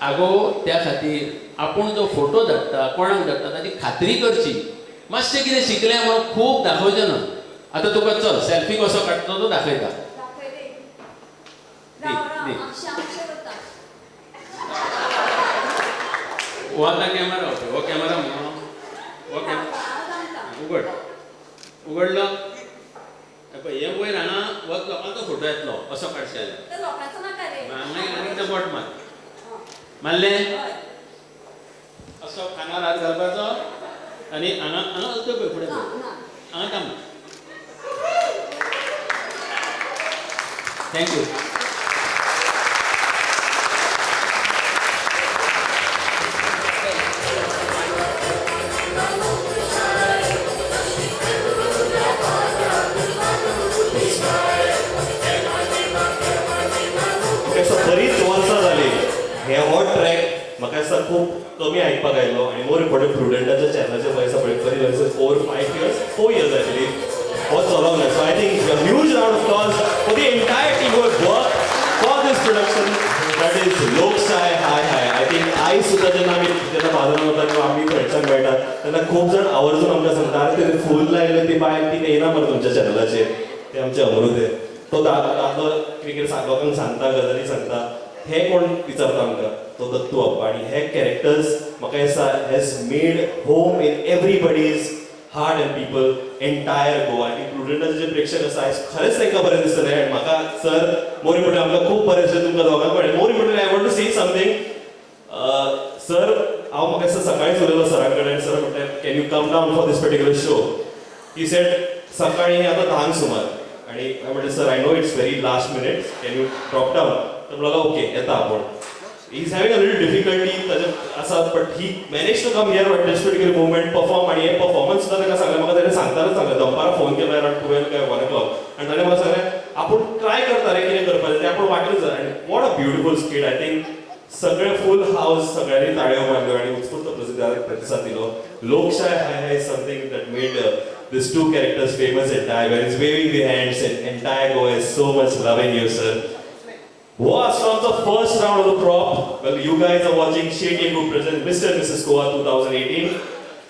आगो त्या खातीर आपूण जो फोटो धाडटा कोणाक धाडटा ताची खात्री करची. मातशें कितें शिकलें म्हणून खूब दाखोवचें ना. आतां तुका चल सेल्फी कसो काडटलो तो दाखयता. हो आतां कॅमेरा, ओके हो कॅमेरा म्हणून ओके उगड उगडलो पळय हे वयर हांगा वच लोकांचो फोटो येतलो असो काडशें जाल्यार हांगा आनी एकदां बोट मार. मारलें असो खांदार हात घालपाचो आनी हांगा हांगा पळय फुडें पळय हांगा थांब. Thank you. बरीच वर्सां जाली हे हो ट्रॅक म्हाका दिसता खूब कमी आयकपाक आयलो आनी मोर इम्पॉर्टंट प्रुडंटाच्या चॅनलाचेर पळय पळय बरीच वर्सां 4-5 years 4 years I believe हो चलोवंक ना. So I think a huge round of applause for the entire team who work for this production that is Lokshahi Hi Hi. I think आयज सुद्दां जेन्ना आमी जेन्ना बाजारान वता किंवा आमी फ्रेंड्सांक मेळटा तेन्ना खूब जाण आवर्जून आमकां सांगता आरे ते फूल लायलें ती बायल ती येयना मरे तुमच्या चॅनलाचेर, ते आमचे अमृते तो दादलो क्रिकेट लोकांक सांगता गजाली सांगता हे कोण विचारता आमकां तो दत्तू बाप्पा. आनी हे कॅरेक्टर्स म्हाका दिसता has made home in everybody's heart and people entire Goa. आनी प्रुडंटाचे जे प्रेक्षक आसा आयज खरेंच तांकां बरें दिसतलें. आनी म्हाका सर मोर इम्पॉर्टंट आमकां खूब बरें दिसलें तुमकां दोगांक कडेन. More important I want to say something sir. हांव म्हाका दिसता सकाळीच उलयलो सरां कडेन. सर म्हणटा can you come down for this particular show. He said सकाळी आतां 10 सुमार. आनी हांवें म्हणलें sir I know it's very last minute can you drop down. तर म्हणलो ओके येता आपूण. He is having a little difficulty ताजे आसा but he manage to come here at this particular moment perform. आनी हे परफॉर्मन्स सुद्दां ताका सांगलें म्हाका ताणें सांगतानाच सांगलें दनपारां फोन केलो अरावंड 12 काय 1 o'clock आनी ताणें म्हाका सांगलें आपूण ट्राय करता रे कितें करपाचें तें आपूण वाटेर जाय. आनी what a beautiful skit. I think सगळे फूल हावस सगळ्यांनी ताळयो मारल्यो आनी उत्स्फूर्त प्रतिसाद दिलो. Lokshahi Hi Hi is something that made these two characters famous entire where he's waving the hands and entire Goa is so much loving you sir. Was from the first round of the prop. Well, you guys are watching Shetye Group presents Mr. and Mrs. Goa 2018.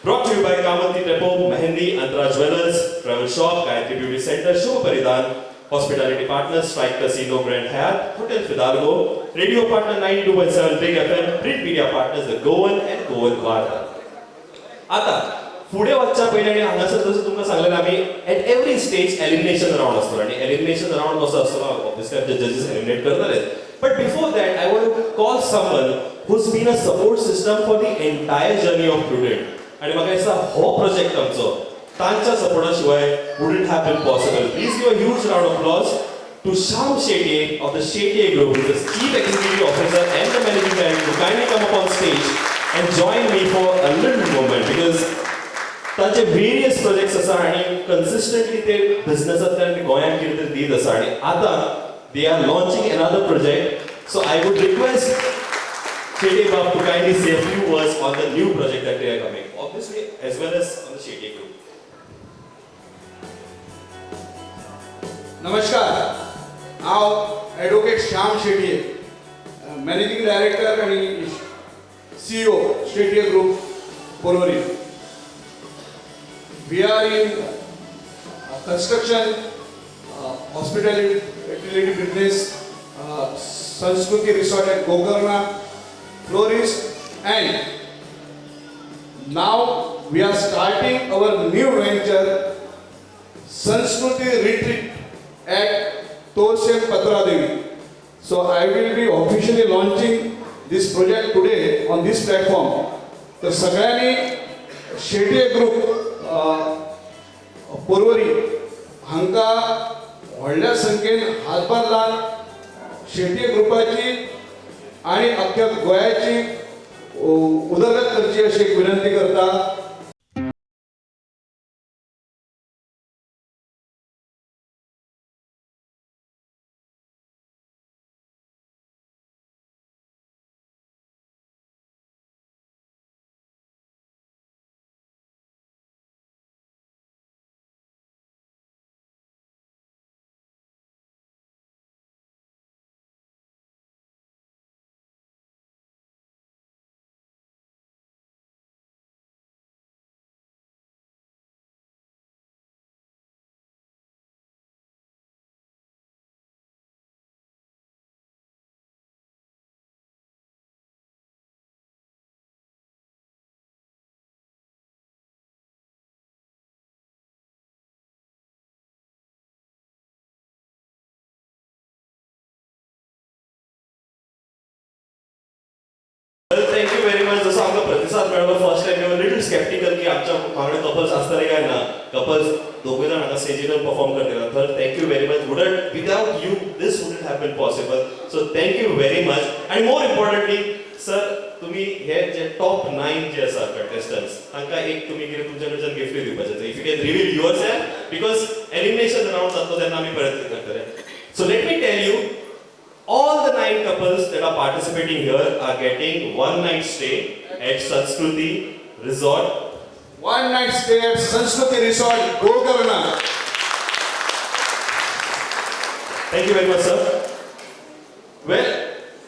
Brought to you by Kamanti Depot, Mehendi, Antra Jewelers, Travel Shop, Gayatri Beauty Center, Shubh Paridhan, Hospitality Partners, Strike Casino, Grand Hyatt, Hotel Fidalgo, Radio Partner 92.7 Big FM, Print Media Partners, The Goan and Goan Varta. आता फुडें वचच्या पयलीं आनी हांगासर जशें तुमकां सांगलें आमी at every stage elimination round आसतलो आनी एलिमिनेशन रावंड कसो आसतलो ऑब्वियसली आमचे जजीस एलिमिनेट करतले. But before that I want to call someone who's been a support system for the entire journey of Prudent. आनी म्हाका दिसता हो प्रोजेक्ट आमचो तांच्या सपोर्टा शिवाय wouldn't have been possible. Please give a huge round of applause to Shyam Shetye of the Shetye Group, who is the Chief Executive Officer and the Managing Director, to kindly come up on stage and join me for a little moment because तांचे various projects आसा आनी consistently ते बिझनसांतल्यान गोंयांत कितें तरी दीत आसा आनी आतां they are launching another project. So I would request Shetye Bab to kindly say a few words on the new project that they are coming, obviously as well as on the Shetye Group. नमस्कार, हांव advocate Shyam Shetye, managing director आनी CEO Shetye group Porvorim. We are in construction, hospitality business, Sanskruti Resort at Gokarna, florist, and now we are starting our new venture, Sanskruti Retreat at Torsem Patradevi. So I will be officially launching this project today on this platform. तर सगळ्यांनी Shetye group Porvorim हांकां व्हडल्या संख्येन हातभार लावन शेट्ये ग्रुपाची आनी अख्ख्या गोंयाची उदरगत करची अशी एक विनंती करता. they were little skeptical की आमच्या वांगडा कपल्स आसतले काय ना. कपल्स दोगूय जाण हांगा स्टेजीर परफॉर्म करतले. तर thank you very much. Wouldn't without you this wouldn't have been possible. So thank you very much. आनी मोर इम्पॉर्टंटली सर, तुमी हे जे टॉप 9 जे आसा कंटेस्टंट्स, तांकां एक तुमी कितें तुमच्या कडच्यान गिफ्ट दिवपाचें, if you can reveal yourself, because elimination round जातलो तेन्ना आमी परत करतले. So let me tell you, all the 9 couples that are participating here are getting 1 night stay at Sanskruti Resort. 1 night stay at Sanskruti Resort, Gokarna. Thank you very much, sir. Well,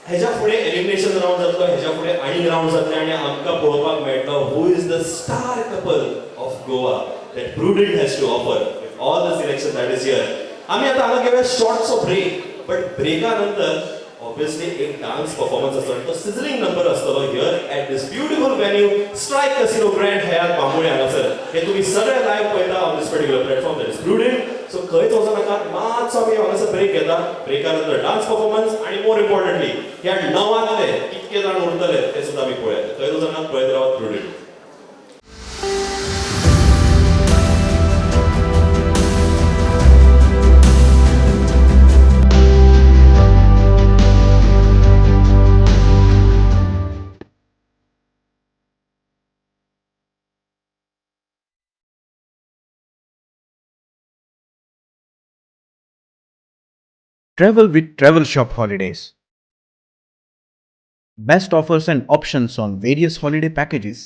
हेज्या फुडें elimination round जातलो, हेज्या फुडें आनीक round जातले आनी आमकां पळोवपाक मेळटलो who is the star couple of Goa that Prudent has to offer with all the selection that is here. आमी आतां हांगा घेवया शॉर्टसो ब्रेक, बट ब्रेका नंतर ऑब्वियसली एक डान्स परफॉर्मन्स आसतलो, तो सिझलिंग नंबर आसतलो here at this beautiful venue, Strike Casino Grand Hyatt Bambolim हांगासर. हे तुमी सगळे लायव्ह पळयता on this particular platform that is Prudent. So खंयच वचो नाका, मातसो आमी हांगासर ब्रेक घेता. ब्रेका नंतर डान्स परफॉर्मन्स आनी मोर इम्पॉर्टंटली ह्या णवांतले कितके जाण उरतले ते सुद्दां आमी पळोवया. खंयच वचो नाका, पळयत रावात Prudent. Travel with Travel Shop Holidays. Best offers and options on various holiday packages.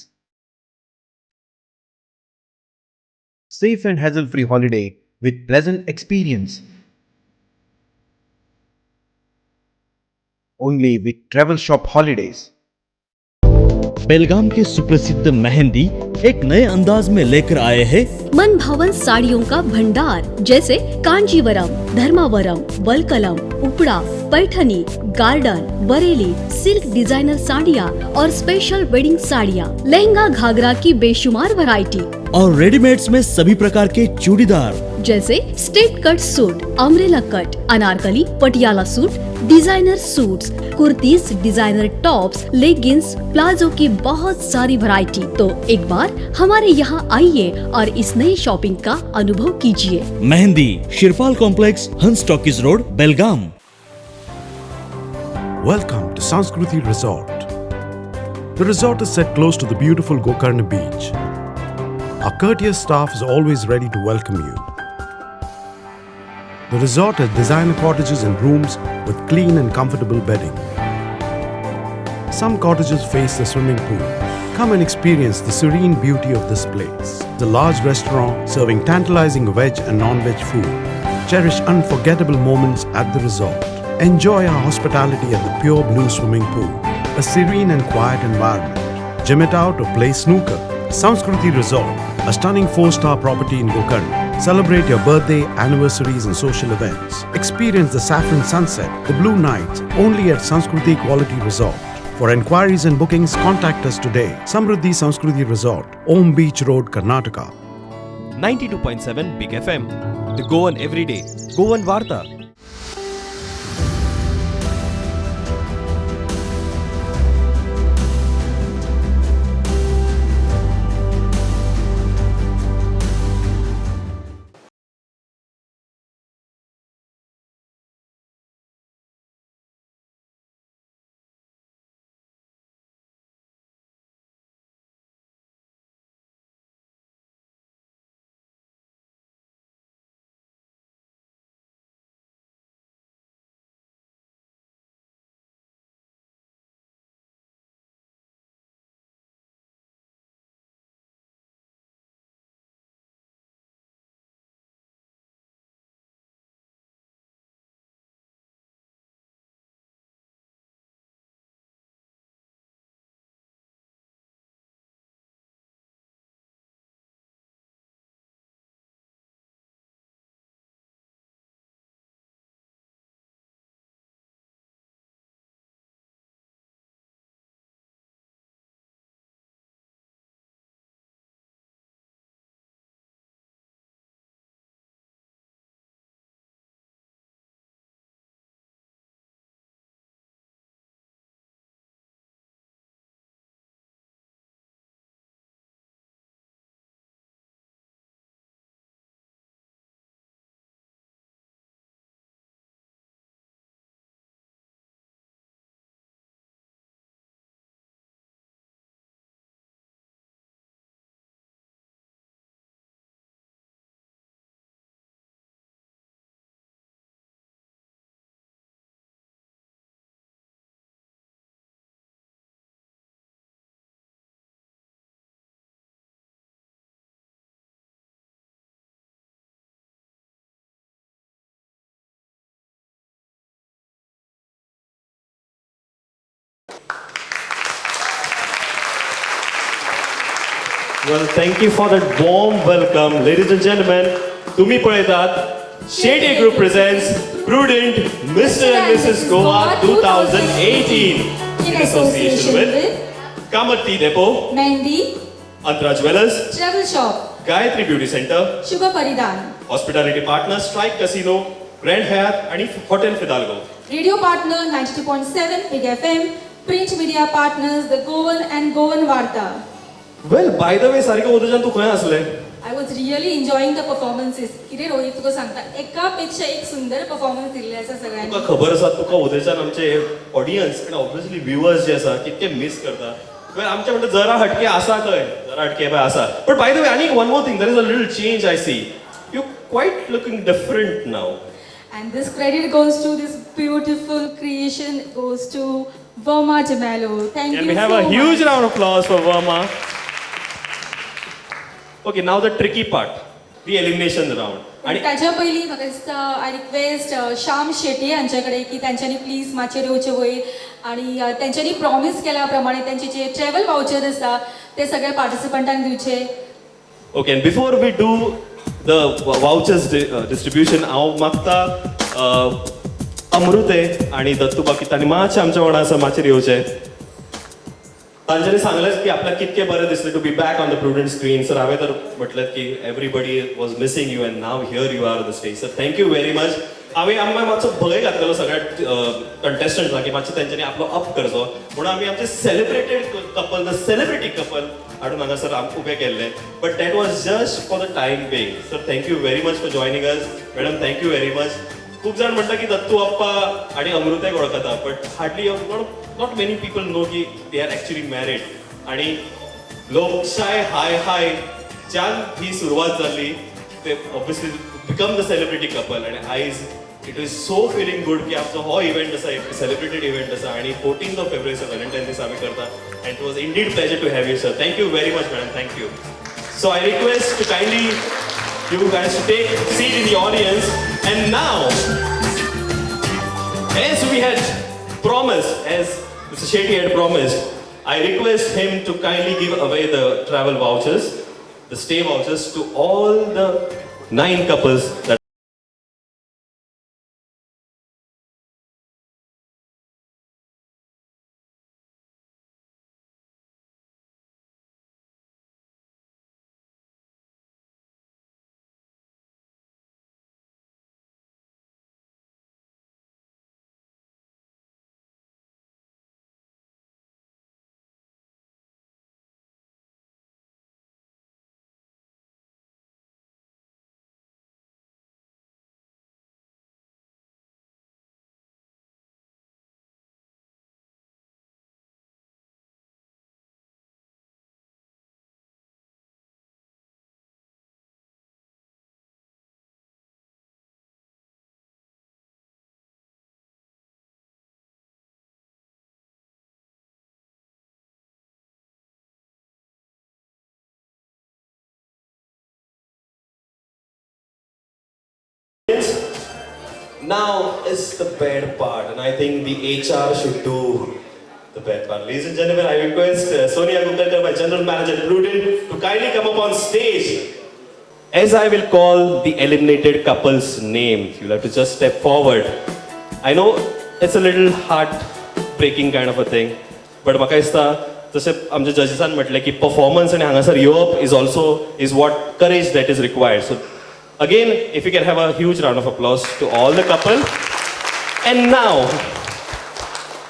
Safe and hassle-free holiday with pleasant experience. Only with Travel Shop Holidays. Belgaum K सुप्रसिद्ध मेहंदी एक नए अंदाज में लेकर आए हैं मन भावन साड़ियों का भंडार, जैसे Kanjeevaram, Dharmavaram, Valkalam, Uppada, Paithani, garden, Bareilly, silk designer साड़ियाँ और स्पेशल वेडिंग साड़ियाँ, लहंगा घाघरा की बेशुमार वैरायटी और रेडीमेड्स में सभी प्रकार के चूड़ीदार, जैसे straight cut suit, umbrella cut, Anarkali, Patiala suit, designer suits, kurtis, designer tops, leggings, palazzo की बहुत सारी वैरायटी। तो एक बार हमारे यहाँ आइए और इस नई शॉपिंग का अनुभव कीजिए। Mehndi, Shirpal complex, Hans talkies road, Belgaum. Welcome to Sanskruti Resort. The resort is set close to the beautiful Gokarna beach. Our courteous staff is always ready to welcome you. The resort has designer cottages and rooms with clean and comfortable bedding. Some cottages face the swimming pool. Come and experience the serene beauty of this place. The large restaurant serving tantalizing veg and non-veg food. Cherish unforgettable moments at the resort. Enjoy our hospitality at the pure blue swimming pool. A serene and quiet environment. Gym it out or play snooker. Sanskruti Resort, a stunning 4-star property in Gokarna. Celebrate your birthday, anniversaries and social events. Experience the saffron sunset, the blue nights, only at Sanskruti Quality Resort. For enquiries and bookings, contact us today. Samruddhi Sanskruti Resort, Om Beach Road, Karnataka. 92.7 Big FM. The Goan Everyday. Goan Varta. Well, thank you for that warm welcome, ladies and gentlemen. तुम्ही पळयतात Shetye group presents Prudent Mr and Mrs Goa 2018 in association with Kamat Tea Depot, Mehndi, Antra Jewellers, Travel Shop, Gayatri Beauty Centre, Shubha Paridan, Hospitality Partner, Strike Casino, Grand Hyatt आणि hotel Fidalgo. Radio Partner 92.7 Big FM, Print Media Partners, The Goan and Goan Varta. Well, by the way, Sarika, उद्याच्यान तू खंय असले? I was really enjoying the performances. कितें रोहित तुका सांगता, एका पेक्षा एक सुंदर परफॉर्मन्स दिल्ले आसा सगळ्यांनी. तुका खबर आसा, तुका उद्याच्यान आमचे ऑडियन्स आनी ऑब्वियसली व्ह्युअर्स जे आसा कितके मिस करता. वेल, आमचे म्हणटा जरा हटके आसा खंय, जरा हटके पळय आसा. बट बाय the way, आनीक one more thing, there is a little change I see. You quite looking different now. And this credit goes to this beautiful creation goes to Verma Jamalo. Thank Can you we have so a huge much. Round of applause for Verma? Okay, now the tricky part, the elimination round. आणि ताच्या पयलीं म्हाका दिसता I request Shyam Shetye हांचे कडेन की तांच्यांनी please माचयेर येवचें वयर आनी तांच्यांनी प्रॉमीस केल्या प्रमाणे तांचे जे ट्रॅवल वावचर आसा ते सगळ्या पार्टिसिपंटांक दिवचे. Okay, and before we do the vouchers distribution, हांव मागता अमृते आनी दत्तू बाकी तांणी मातशें आमच्या वांगडा आसा माचयेर येवचें. तांच्यांनी सांगलें की आपल्याक कितकें बरें दिसलें to be back on the Prudent screen. Sir, हांवें तर म्हटलें की everybody was missing you and now here you are on the stage. Sir, thank you very much. हांवें आमकां मातसो भंय घातलेलो सगळ्या कंटेस्टंट्सांक की मातशें तेंच्यांनी आपलो अप करचो म्हणून आमी आमचे celebrated couple, the celebrity couple हाडून हांगासर उबे केल्ले. But that was just for the time being. Sir, thank you very much for joining us. Madam, thank you very much. खूब जाण म्हणटा की दत्तू अप्पा आनी अमृतेक वळखता, but hardly not many people know की they are actually married. आनी लोकशाय हाय हाय ज्यान ही सुरवात जाली, ते obviously become the celebrity couple. आनी आयज it is so feeling good की आमचो हो इव्हेंट आसा, सेलिब्रेटेड इव्हेंट आसा आनी 14th of February Valentine दीस आमी करता. And it was indeed pleasure to have you sir. Thank you very much madam, thank you. So I request to kindly you guys to take seat in the audience. And now, as we had promised, as Mr. Shetty had promised, I request him to kindly give away the travel vouchers, the stay vouchers to all the 9 couples that Now is the bad part, and I think the HR should do the bad part. Ladies and gentlemen, I request Sonia Gupta, my general manager at Prudent, to kindly come up on stage. As I will call the eliminated couple's name, you'll have to just step forward. I know it's a little heart-breaking kind of a thing, but म्हाका दिसता जशें आमच्या जजीसान म्हटलें की performance आनी हांगासर येवप is also is what courage that is required. So again, if you can have a huge round of applause to all the couple. And now,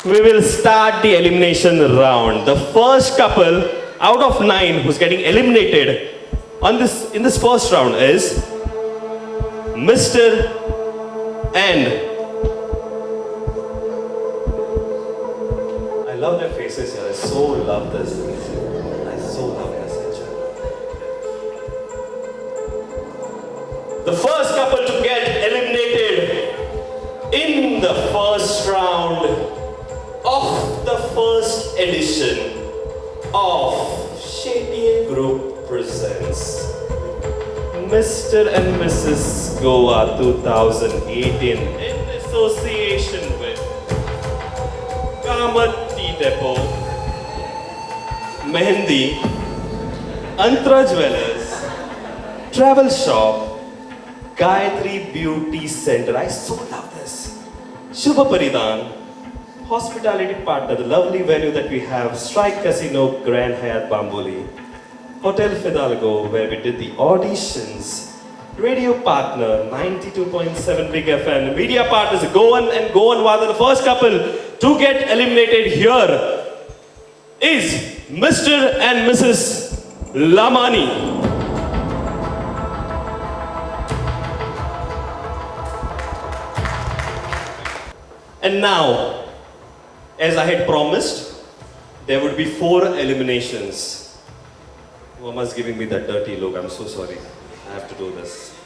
we will start the elimination round. The first couple out of 9 who's getting eliminated in this first round is Mr. and I love their faces here. I so love this. I so love this. The first couple to get eliminated in the first round of the first edition of Shetye Group presents Mr. and Mrs. Goa 2018 in association with Kamat Tea Depot, Mehendi, Antra Jewelers, Travel Shop, Gayatri Beauty Center. I so love this. Shubha Paridhan, hospitality partner, the lovely venue that we have, Strike Casino, Grand Hyatt Bamboli, Hotel Fidalgo, where we did the auditions, radio partner, 92.7 Big FM, media partners, Goan and Goan Wada. The first couple to get eliminated here is Mr. and Mrs. Lamani. And now, as I had promised, there would be 4 eliminations. Mama's giving me that dirty look. I'm so sorry. I have to do this.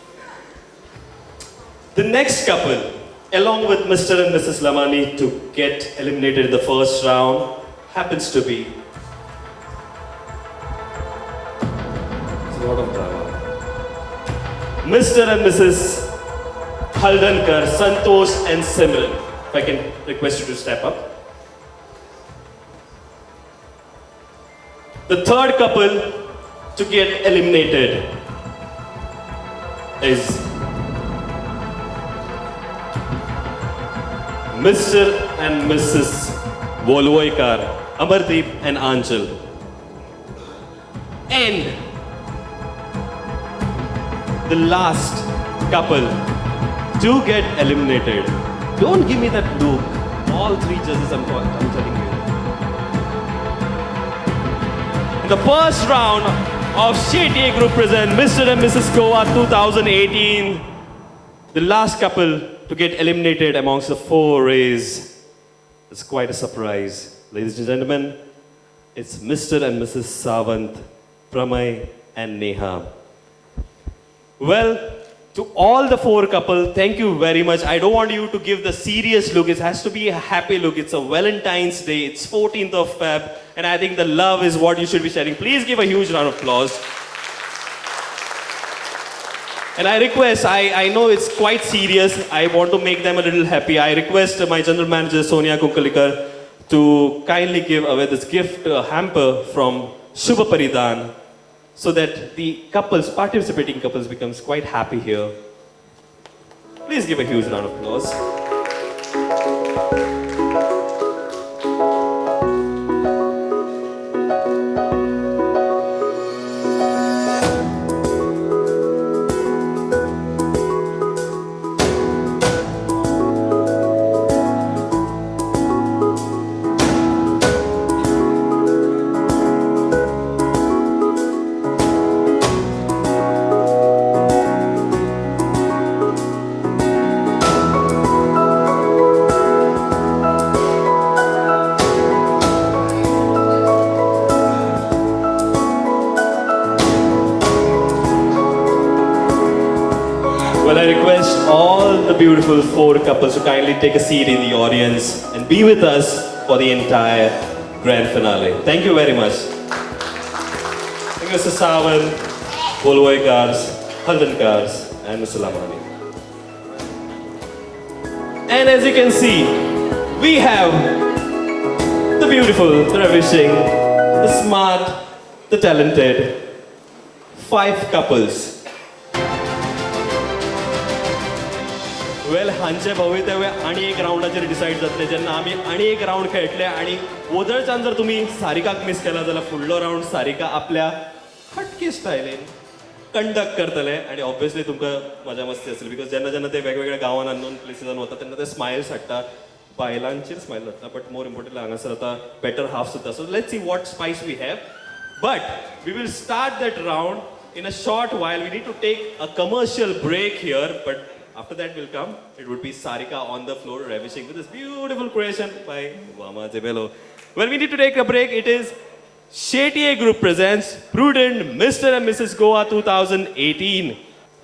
The next couple, along with Mr. and Mrs. Lamani, to get eliminated in the first round, happens to be... It's a lot of drama. Mr. and Mrs. Haldankar, Santosh and Simran. If I can request you to step up. The third couple to get eliminated is Mr. and Mrs. Volvoikar, Amardeep and Anjal. And the last couple to get eliminated. Don't give me that look. All 3 judges, I'm telling you. In the first round of Shetye Group present Mr. and Mrs. Goa 2018, the last couple to get eliminated amongst the 4 is, it's quite a surprise. Ladies and gentlemen, it's Mr. and Mrs. Savant, Pramay and Neha. Well, to all the 4 couple, thank you very much. I don't want you to give the serious look. It has to be a happy look. It's a Valentine's Day. It's 14th of Feb. And I think the love is what you should be sharing. Please give a huge round of applause. And I request, I know it's quite serious. I want to make them a little happy. I request my general manager, Sonia Kunkalikar, to kindly give away this gift hamper from Shubha Paridhan, so that the couples, participating couples, becomes quite happy here. Please give a huge round of applause. Well, I request all the beautiful 4 couples to kindly take a seat in the audience and be with us for the entire grand finale. Thank you very much. Thank you, Mr. Sawan, Volvoikars, Haldankars, and Mr. Lamani. And as you can see, we have the beautiful, the ravishing, the smart, the talented, 5 couples. Well, हांचे भवितव्य आनी एक रावंडाचेर decide जातले जेन्ना आमी आनी एक round खेळटले आनी वदळच्यान जर तुमी सारिकाक मिस केला जाल्यार फुडलो रावंड सारिका आपल्या हटके स्टायलीन कंडक्ट करतले आनी ऑब्वियसली तुमकां मजा मस्ती आसतली because जेन्ना जेन्ना ते वेगवेगळ्या गांवान अननोन प्लेसीसान वता तेन्ना ते स्मायल्स हाडटा, बायलांचेर स्मायल हाडटा, बट मोर इम्पॉर्टंटली हांगासर आतां बेटर हाफ सुद्दां. So let's see what spice we have, but we will start that round in a short while. We need to take a commercial break here, but after that will come, it would be Sarika on the floor ravishing with this beautiful creation by Vama Zebelo. Well, we need to take a break. It is Shetye Group presents Prudent Mr. and Mrs. Goa 2018.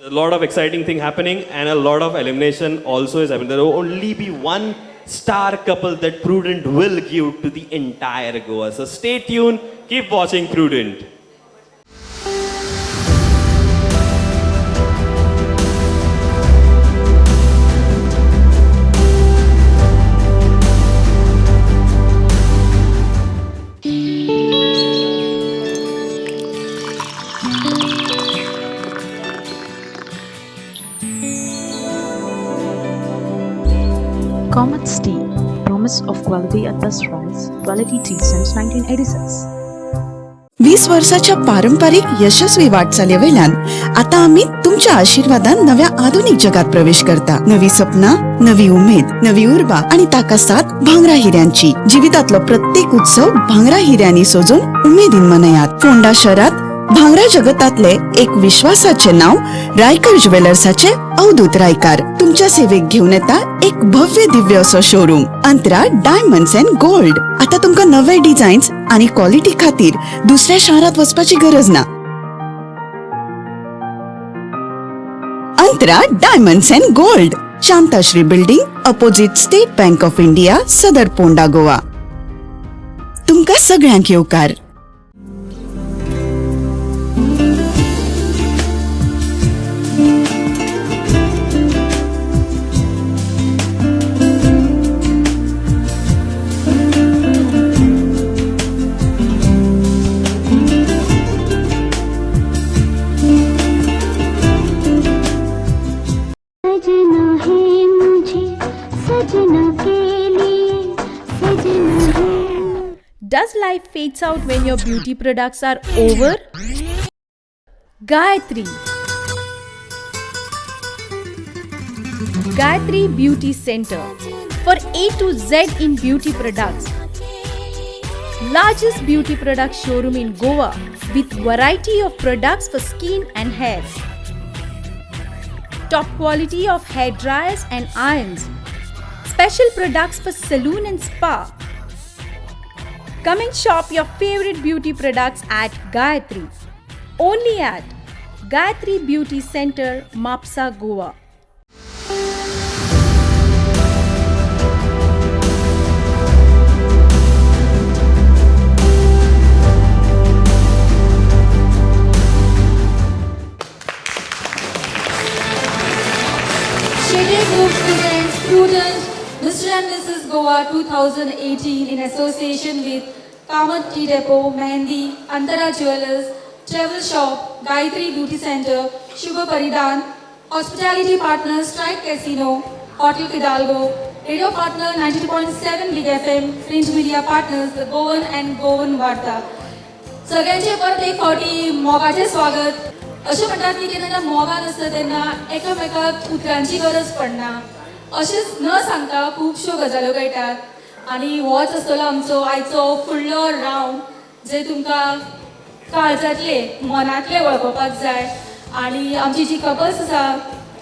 A lot of exciting thing happening and a lot of elimination also is happening. There will only be one star couple that Prudent will give to the entire Goa. So stay tuned, keep watching Prudent. Comets Tea, promise of quality at best price, quality tea since 1986. 20 वर्साच्या पारंपरिक यशस्वी वाटचाली वयल्यान आता आमी तुमच्या आशिर्वादान नव्या आधुनिक जगात प्रवेश करता. नवी सपना, नवी उमेद, नवी उर्बा आणि ताका साथ भांगरा हिऱ्यांची. जिवितातलो प्रत्येक उत्सव भांगरा हिऱ्यांनी सजोवन उमेदीन मनयात. फोंडा शहरात भांगरा जगतातले एक विश्वासाचे नाव रायकर ज्वेलर्साचे अवधूत रायकार तुमच्या सेवेक घेऊन येता एक भव्य दिव्य असो showroom Antara diamonds and gold. आता तुमकां नवे डिझायन्स आणि क्वालिटी खातीर दुसऱ्या शहरात वचपाची गरज ना. Antara diamonds and gold, Shantashri building, opposite State Bank of India, Sadar Ponda, Goa. तुमकां सगळ्यांक येवकार. सजना है मुझे सजना के लिए सजना है. Does life fades out when your beauty products are over? Gayatri. Gayatri Beauty Center for A to Z in beauty products. Largest beauty product showroom in Goa with variety of products for skin and hair. Top quality of hair dryers and irons. Special products for saloon and spa. Come and shop your favorite beauty products at Gayatri. Only at Gayatri Beauty Center, Mapsa, Goa. Shede Group presents Prudent Mr. and Mrs. Goa 2018 in association with Kamath Tea Depot, Mehndi, Antara Jewelers, Travel Shop, Gayatri Beauty Center, Shubha Paridan, Hospitality Partners, Strike Casino, Hotel Fidalgo, Radio Partner 92.7 Big FM, Print Media Partners, The Goan and Goan Varta. सगळ्यांचे परत एक फावटी मोगाचें स्वागत. अशें म्हणटात की केन्ना मोगान आसता तेन्ना एकामेकाक उतरांची गरज पडना. अशेंच न सांगता खुबश्यो गजाल्यो कळटात आनी होच आसतलो आमचो आयचो फुडलो रावंड जे तुमकां काळजांतले मनांतले वळखोवपाक जाय. आनी आमची जी कपल्स आसा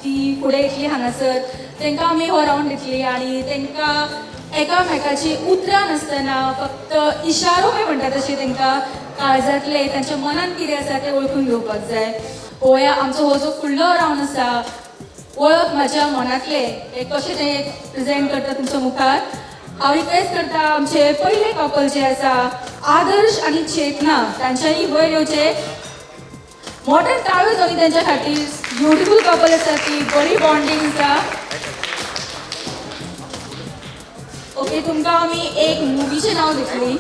ती फुडें येतली हांगासर, तांकां आमी हो रावंड दितली आनी तांकां एकामेकाची उतरां नासतना फक्त इशारो बी म्हणटा तशें तांकां काळजांतले तांच्या मनांत कितें आसा तें वळखून घेवपाक जाय. पळोवया आमचो हो जो फुडलो रावंड आसा वळख म्हाज्या मनांतले हे कशें ते प्रेजेंट करता तुमच्या मुखार. हांव रिक्वेस्ट करता आमचे पयले कपल जे आसा आदर्श आनी चेतना तांच्यांनी वयर येवचें. मोठ्यान ताळयो जाली तांच्या खातीर. ब्युटिफूल कपल आसा ती, बरी बॉन्डींग आसा. ओके, तुमकां आमी एक मुवीचें नांव दितली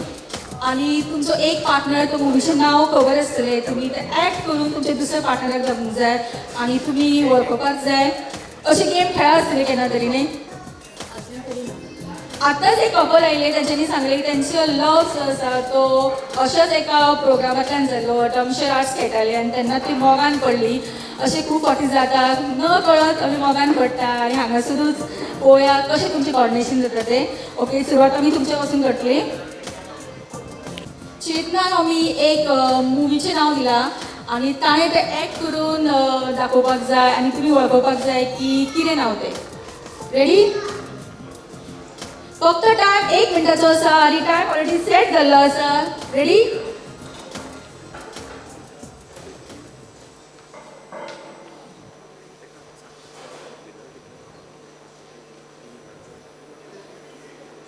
आनी तुमचो एक पार्टनर तो मुवीचें नांव खबर आसतलें, तुमी तें एक्ट करून तुमच्या दुसऱ्या पार्टनराक दाखोवंक जाय आनी तुमी वळखोवपाक जाय. अशें गेम खेळा आसतली केन्ना तरी न्ही. आतांच एक कपल आयिल्लें तेंच्यांनी सांगलें की तेंचो लव जो आसा तो अशाच एका प्रोग्रामांतल्यान जाल्लो. डमशेर आर्ट्स खेळटाले आनी तेन्ना ती मोगान पडली. अशें खूब फावटी जाता, न कळत आमी मोगान पडटा आनी हांगासरूच पळोवया कशें तुमचें कॉर्डिनेशन जाता तें. ओके, सुरवात आमी तुमच्या पासून करतली. चेतनाक आमी एक मुवीचें नांव दिलां आनी ताणें तें एक्ट करून दाखोवपाक जाय आनी तुमी वळखोवपाक जाय की कितें नांव तें. रेडी? फक्त टायम 1 मिनटाचो आसा आनी टायम ऑलरेडी सेट जाल्लो आसा. रेडी?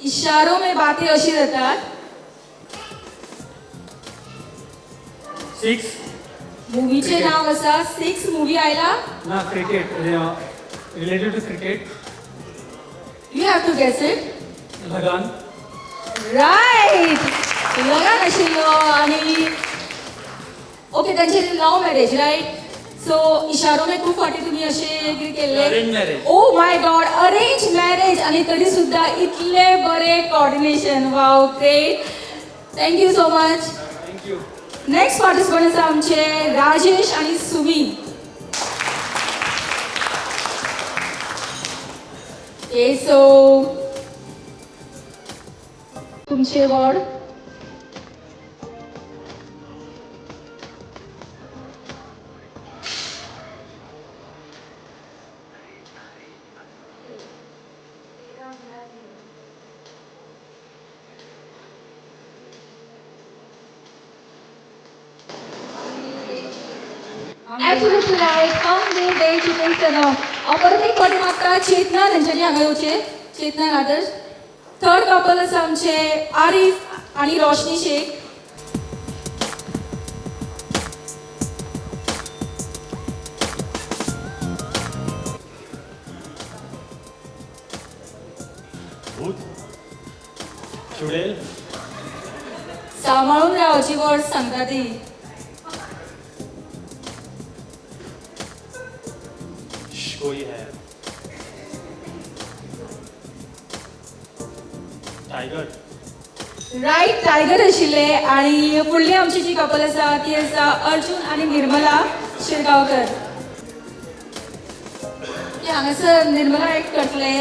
इशारों में बातें अशी जातात. 6 मुवीचें नांव आसा 6. मुवी आयला ना cricket, related to cricket. You have to guess it. Lagaan. Right, Lagaan आशिल्लो. आनी ओके, तांचे लव मॅरेज रायट. सो इशारो में खूब फावटी तुमी अशें कितें केल्लें. Oh my God, arrange marriage आनी तरी सुद्दां इतले बरें coordination. Wow, great, thank you so much. Thank you. Next participant आसा आमचे राजेश आनी सुमी. ओके, सो तुमचे वॉर्ड. Absolutely right. हम दिल दे चुके सनम. परत एक फावटी म्हाका चेतना तेंच्यांनी हांगा येवचें. चेतना आनी आदर्श. थर्ड कपल आसा आमचे आरीफ आनी रोशनी शेख. भूत, चुडेल. सांबाळून रावची वर्ड सांगता ती. कोई है टायगर. रायट, टायगर आशिल्ले. आनी फुडली आमची जी कपल आसा ती आसा अर्जुन आनी निर्मला शिरगांवकर. हांगासर निर्मला एक्ट करतले.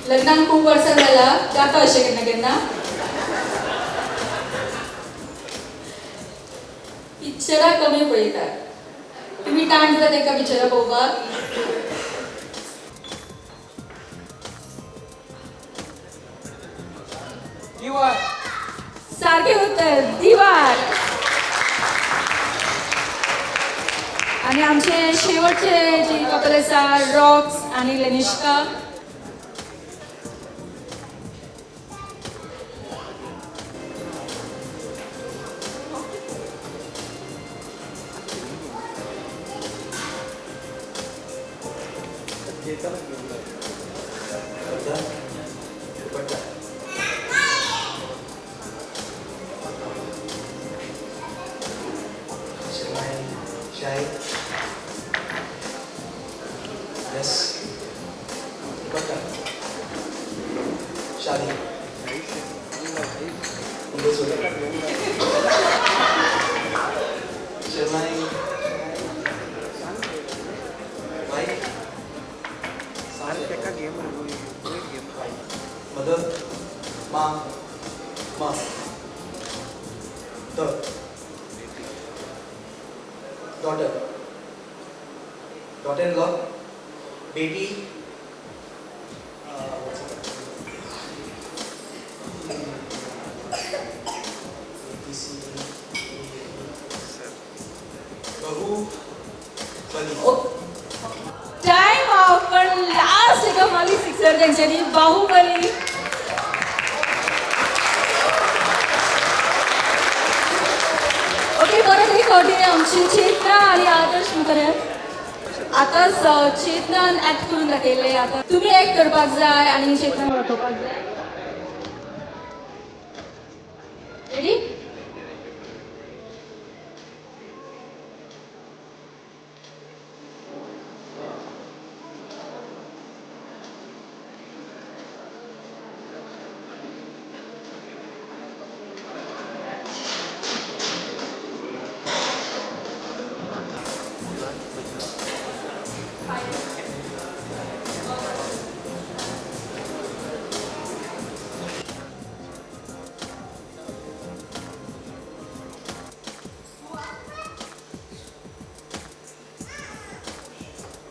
लग्नाक खूब वर्सां जाला, जाता अशें केन्ना केन्ना. पिक्चरां कमी पळयतात तुमी. टायम दिता तांकां पिक्चरां पळोवपाक? दिवार. सारकें उत्तर, दिवार. आनी आमचे शेवटचे जी कपल आसा रॉक्स आनी लेनिश्का. टायम ऑफ, पण लास्ट एका माली सिक्सर तेंच्यांनी. बाहुबली. ओके, परत एक फावटी आमची चेतना आनी आदर्श मुखार. आतांच चेतनान एक्ट करून दाखयल्लें, आतां तुमी एक्ट करपाक जाय आनी चेतनान दाखोवपाक जाय. Ready?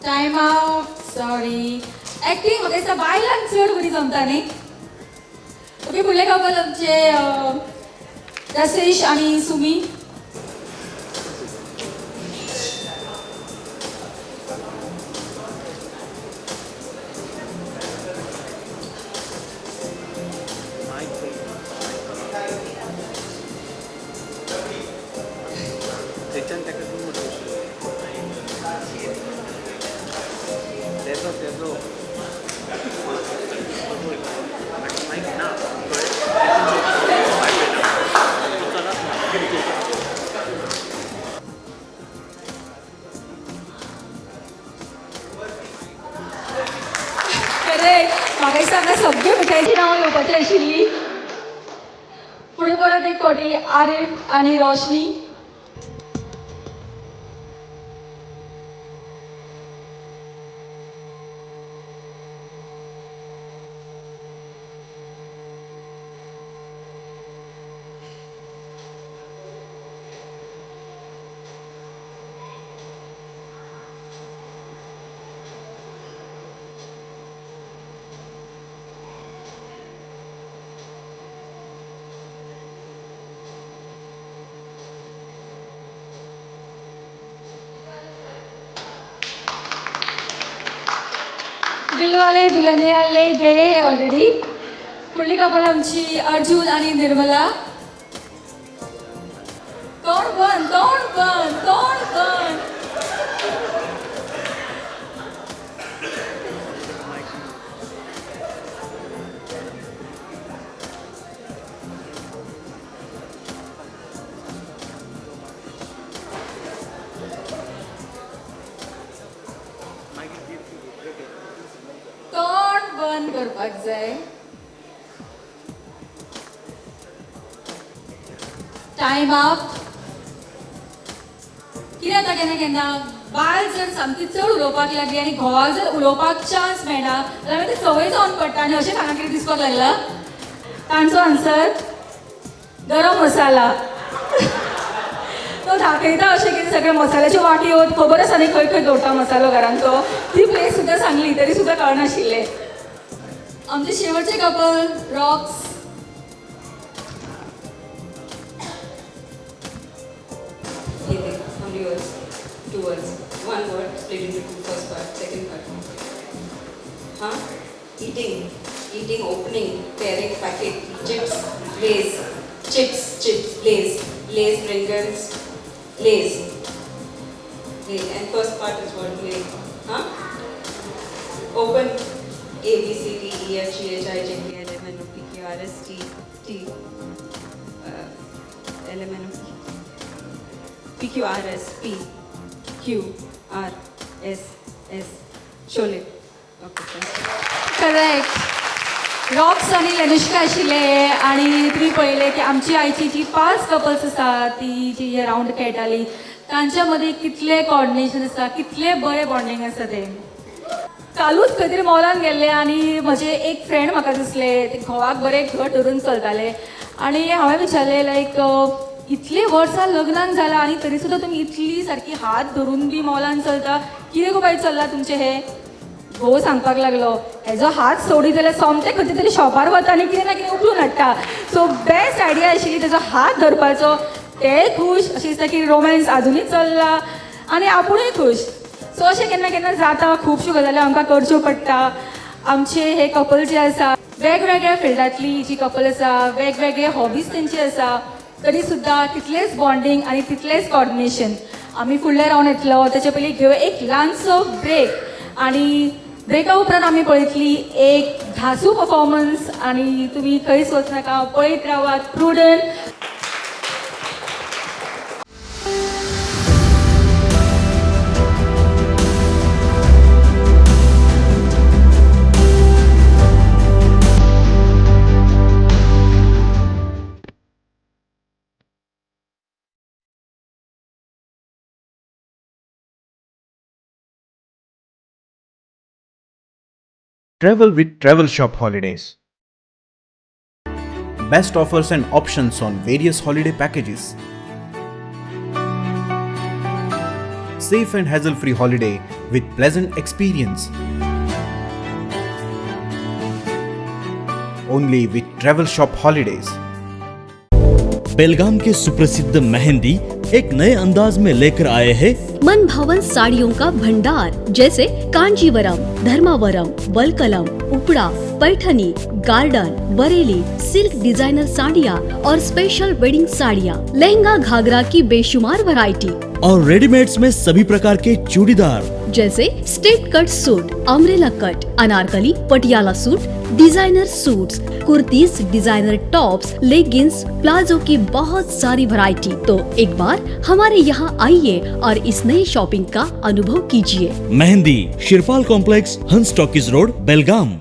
Time out, sorry. Acting म्हाका दिसता बायलांक चड बरी जमता न्ही. ओके, फुडलें कपल आमचे रसेश आनी सुमी. थंयच्यान ताका तेजो तेजो मायक ना. करेक्ट. म्हाका दिसता हांगा सगळे मिठायची नांवां घेवपाची आशिल्ली. फुडें परत एक फावटी आरिफ आनी रोशनी. दिलवाले दुल्हनिया ले गए ऑलरेडी. फुडली कपल आमची अर्जुन आणि निर्मला. तोंड बंद, तोंड बंद, तोंड बंद. तोंड बंद करपाक जाय. Time up. कितें जाता केन्ना केन्ना, बायल जर सामकी चड उलोवपाक लागली आनी घोवाक जर उलोवपाक चान्स मेळना जाल्यार मागीर ती संवय जावन पडटा आनी अशें हांगा कितें दिसपाक लागला. तांचो आन्सर गरम मसाला. तो दाखयता अशें कितें सगळे मसाल्याच्यो वाटयो, खबर आसा न्ही खंय खंय दवरता मसालो घरान, तो ती प्लेस सुद्दां सांगली तरी सुद्दां कळनाशिल्लें. आमचे शेवटचे couple rocks. ये देख, how many words? Two words. One word split into two. First part, second part. Huh? Eating, eating, opening, tearing, packet, chips, Lays, chips, chips, Lays, Lays, Pringles, Lays. Lay. And first part is what? Lay. Huh? Open. A B C D E F G H I J K L M N O P Q R S T T L M N O P Q R S P Q R S S. Sholay. Okay, thank you. Correct. Rocks आनी लेनुष्का आशिल्ले आनी तुमी पळयलें की आमची आयची जी 5 couples आसा ती जी हे रावंड खेळटाली तांच्या मदीं कितलें कॉर्डिनेशन आसा, कितलें बरें बॉन्डिंग आसा तें. कालूच खंय तरी मॉलान गेल्ले आनी म्हजे एक फ्रेंड म्हाका दिसले, ते घोवाक बरें घट धरून चलताले आनी हांवें विचारलें लायक इतली वर्सां लग्नाक जालां आनी तरी सुद्दां तुमी इतली सारकी हात धरून बी मॉलान चलता, कितें गो बाय चल्लां तुमचें हें? घोव सांगपाक लागलो हेजो हात सोडी जाल्यार सोमतें खंयच्या तरी शॉपार वता आनी कितें ना कितें उखलून हाडटा. सो बेस्ट आयडिया आशिल्ली तेजो हात धरपाचो, तेय खूश, अशें दिसता की रोमॅन्स आजुनूय चल्ला आनी आपुणूय खूश. सो अशें केन्ना केन्ना जाता, खुबश्यो गजाली आमकां करच्यो पडटा. आमचे हे कपल जे आसा वेगवेगळ्या फिल्डांतली जी कपल आसा, वेगवेगळे हॉबीज तेंची आसा, तरी सुद्दां तितलेंच बॉन्डिंग आनी तितलेंच कॉर्डिनेशन. आमी फुडले रावंड येतलो तेचे पयलीं घेवया एक ल्हानसो ब्रेक आनी ब्रेका उपरांत आमी पळयतली एक धासू परफॉर्मन्स आनी तुमी खंयच वचनाका, पळयत रावात prudent. Travel with Travel Shop Holidays. Best offers and options on various holiday packages. Safe and hassle-free holiday with pleasant experience. Only with Travel Shop Holidays. Belgaum K सुप्रसिद्ध मेहंदी एक नए अंदाज में लेकर आए हैं मन भावन साड़ियों का भंडार, जैसे Kanjivaram, Dharmavaram, Valkalam, Uppada, Paithani, garden, Bareilly, silk designer साड़ियाँ और स्पेशल वेडिंग साड़ियाँ, लहंगा घाघरा की बेशुमार वैरायटी। और रेडीमेड्स में सभी प्रकार के चूड़ीदार जैसे straight cut suit, umbrella cut, Anarkali, Patiala suit, designer suits, kurtis, designer tops, leggings, palazzo की बहुत सारी वैरायटी। तो एक बार हमारे यहाँ आइए और इस नई शॉपिंग का अनुभव कीजिए। Mehndi, Shirpal complex, Hans talkies road, Belgaum.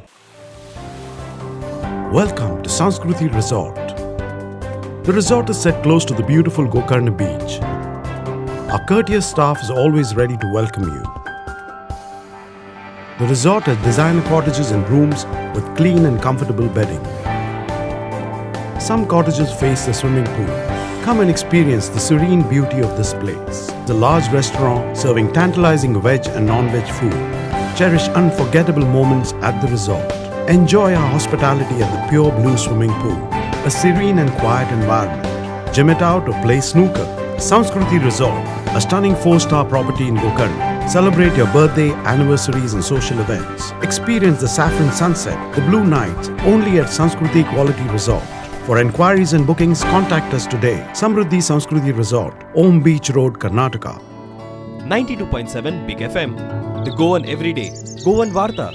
Welcome to Sanskruti Resort. The resort is set close to the beautiful Gokarna beach. Our courteous staff is always ready to welcome you. The resort has designer cottages and rooms with clean and comfortable bedding. Some cottages face the swimming pool. Come and experience the serene beauty of this place. The large restaurant serving tantalizing veg and non-veg food. Cherish unforgettable moments at the resort. Enjoy our hospitality at the Pure Blue Swimming Pool, a serene and quiet environment. Gym it out or play snooker. Sanskruti Resort, a stunning 4-star property in Gokarna. Celebrate your birthday, anniversaries and social events. Experience the saffron sunset, the blue nights, only at Sanskruti Quality Resort. For enquiries and bookings, contact us today. Samruddhi Sanskruti Resort, Om Beach Road, Karnataka. 92.7 Big FM. The Goan Everyday. Goan Varta.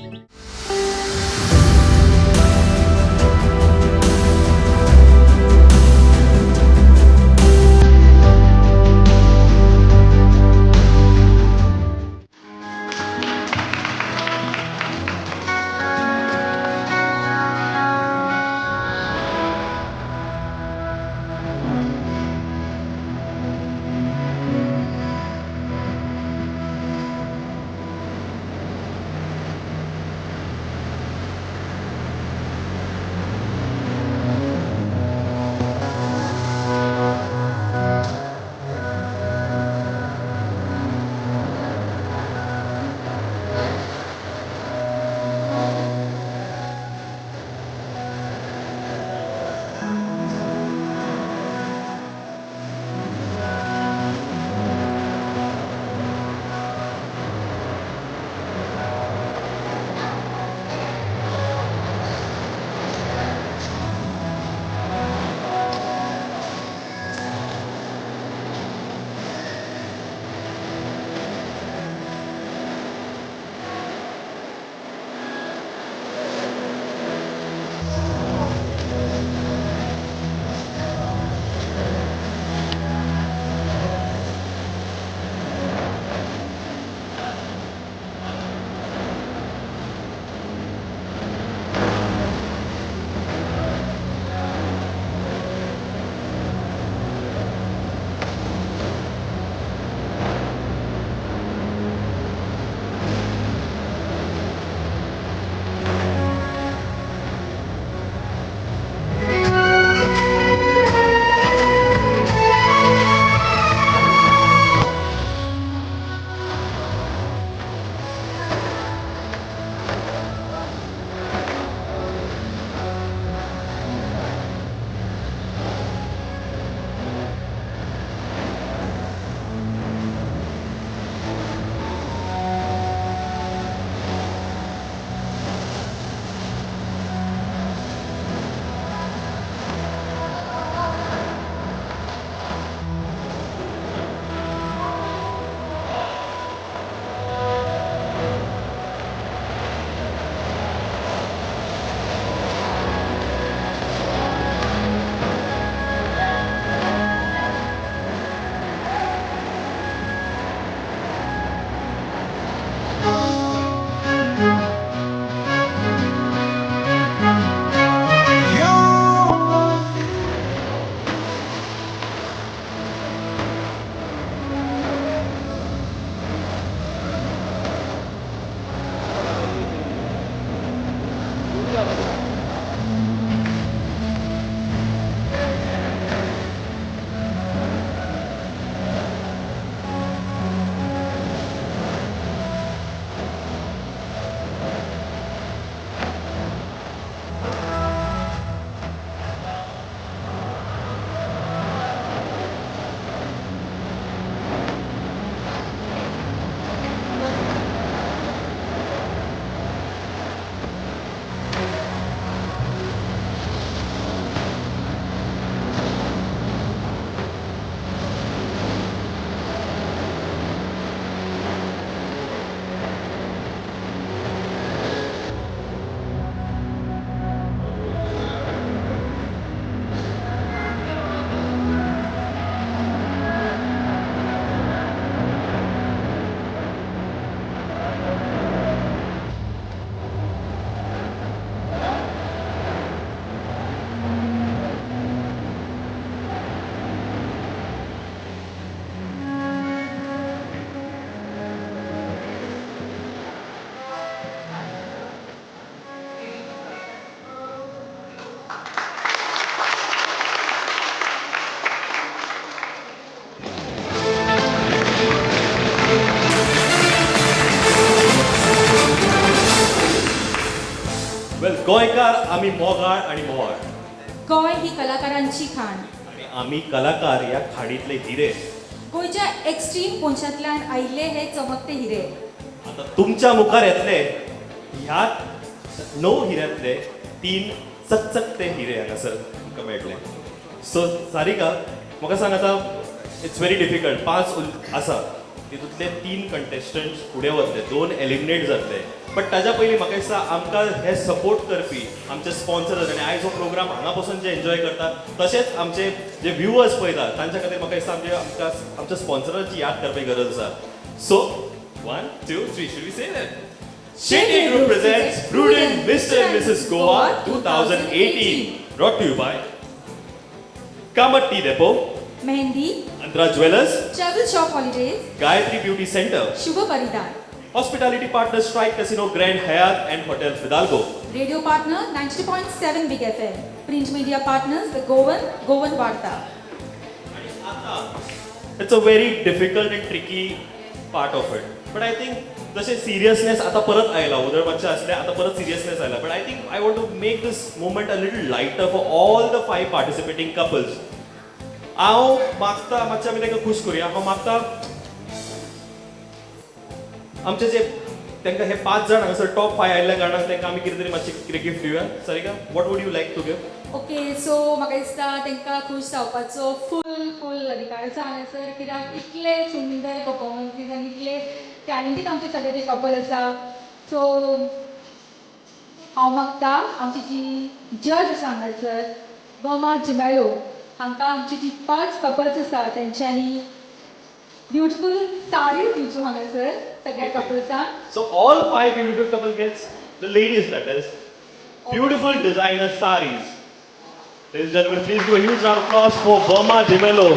वेल, गोंयकार आमी मोगाळ आनी मोवाळ. गोंय ही कलाकारांची खाण. आनी आमी कलाकार ह्या खाणींतले हिरे. गोंयच्या एक्स्ट्रीम कोनशांतल्यान आयिल्ले हे चमकते हिरे. आतां तुमच्या मुखार येतले ह्या 9 हिऱ्यांतले 3 चकचकते हिरे हांगासर तुमकां मेळटले. सो सारिका, म्हाका सांग आतां, it's very difficult. 5 आसा, तितूंतले 3 कंटेस्टंट्स फुडें वतले, 2 एलिमिनेट जातले. बट ताज्या पयलीं म्हाका दिसता आमकां हे सपोर्ट करपी आमचे स्पॉन्सर्स आनी आयज हो प्रोग्राम हांगा बसून जे एन्जॉय करता, तशेंच आमचे जे व्युवर्स पळयता तांच्या खातीर म्हाका दिसता आमचे आमकां आमच्या स्पॉन्सरांची याद करपाची गरज आसा. So 1 2 3, should we say that? Shetty Group presents Prudent Mr. and Mrs. Goa 2018, brought to you by Kamat Tea Depot, Mehendi, Antra Jewelers, Travel Shop Holidays, Gayatri Beauty Center, Shubha Paridhan, Hospitality Partners Strike Casino Grand Hyatt and Hotel Fidalgo, Radio Partner 92.7 Big FM, Print Media Partners The Goan, Goan Varta. It's a very difficult and tricky part of it. But I think जशें seriousness आतां परत आयला, उदळ मातशें आसलें, आतां परत seriousness आयला. But I think I want to make this moment a little lighter for all the 5 participating couples. हांव मागता मातशें आमी तांकां खूश करुया. हांव मागता आमचे जे तांकां हे 5 जाण हांगासर टॉप 5 आयिल्ल्या कारणान तांकां आमी कितें तरी मातशें कितें गिफ्ट दिवया. Sarika, what would you like to give? Okay, so म्हाका दिसता तांकां खूश जावपाचो फूल फूल अधिकार आसा हांगासर, कित्याक इतले सुंदर परफॉर्मन्सीस आनी इतले टॅलंटीड आमचे सगळे जे कपल आसा. सो हांव मागता आमची जी जज आसा हांगासर बमा जिमेलो हांकां आमची जी 5 कपल्स आसा तेंच्यांनी ब्युटिफूल साडीज दिवच्यो हांगासर सगळ्या कपल्सांक. So all 5 beautiful couple gets, the ladies that is, beautiful designer saris. Ladies and gentlemen, please give a huge round of applause for Burma D'Mello.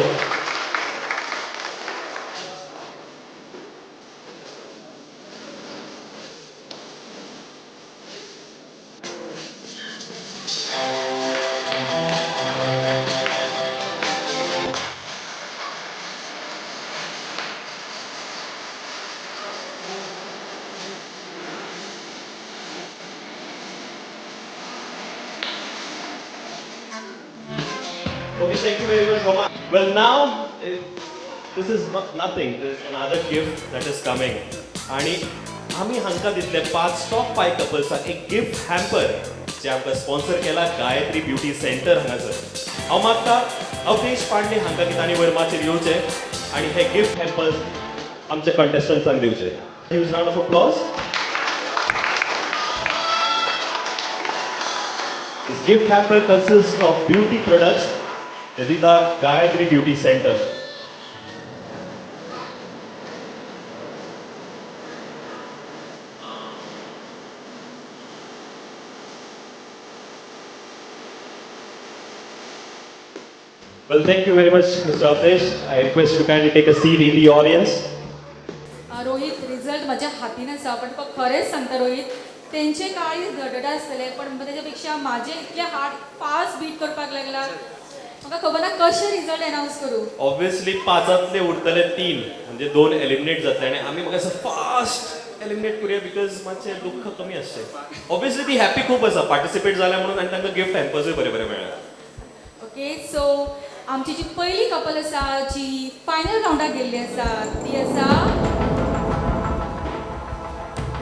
Okay, thank you very much, Mama. Well, now, this is not nothing. This is another gift that is coming. आणि आमी हांकां दितले 5 top 5 कपल्सांक एक gift hamper जे आमकां sponsor केला Gayatri beauty centre हांगासर. हांव मागता अवधेश पांडे हांकां की तांणी वयर माचयेर येवचें आनी हे गिफ्ट हॅम्पर्स आमच्या कंटेस्टंट्सांक दिवचे. Huge round of applause. This gift hamper consists of beauty products दिता Gayatri Beauty Center. Well, thank you very much, Mr. Avdesh. I request you to kindly take a seat in the audience. Rohit, result माझ्या हातीन आसा, पण तुका खरेंच सांगता रोहित, तेंचे काळीज धडधडा आसतलें, पण तेच्या पेक्षा म्हाजें इतलें हार्ट फास्ट बीट करपाक लागला, म्हाका खबर ना कशें रिजल्ट अनावन्स करूं. ऑब्वियसली 5तले उरतले 3, म्हणजे 2 एलिमिनेट जातले आनी आमी म्हाका असं फास्ट एलिमिनेट करूया because मातशें दुख्ख कमी आसचें. ऑब्वियसली ती हॅपी खूब आसा पार्टिसिपेट जाल्या म्हणून आनी तांकां गिफ्ट हॅम्पर्सूय बरें बरें मेळ्ळा. ओके, सो आमची जी पयली कपल आसा जी फायनल रावंडाक गेल्ली आसा ती आसा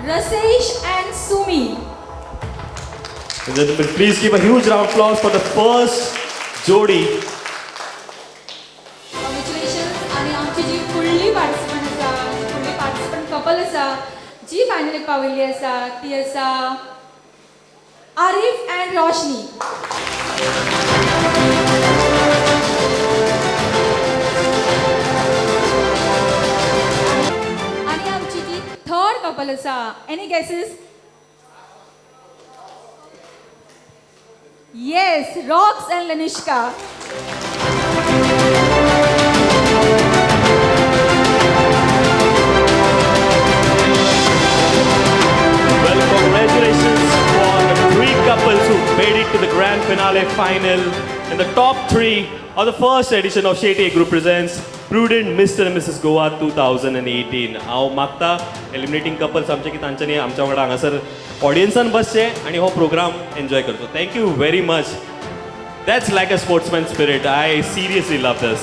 Rasesh and Sumi. Gentlemen, please give a huge round of applause for the first jodi. Congratulations. आणि आमची जी फुडली पार्टिसिपंट आसा, फुडली पार्टिसिपंट कपल आसा जी फायनलीक पाविल्ली आसा ती आसा Arif and Roshni. आणि आमची जी थर्ड कपल आसा, any guesses? Yes, Rox and Lanishka. Well, congratulations for the 3 couples who made it to the grand finale final in the top 3 of the first edition of Shetty Group presents Prudent Mr and Mrs Goa 2018. हांव मागता एलिमिनेटींग couples आमचे की तांच्यांनी आमच्या वांगडा हांगासर ऑडियन्सान बसचें आनी हो प्रोग्राम एन्जॉय करचो. Thank you very much. That's like a sportsman spirit. I seriously love this.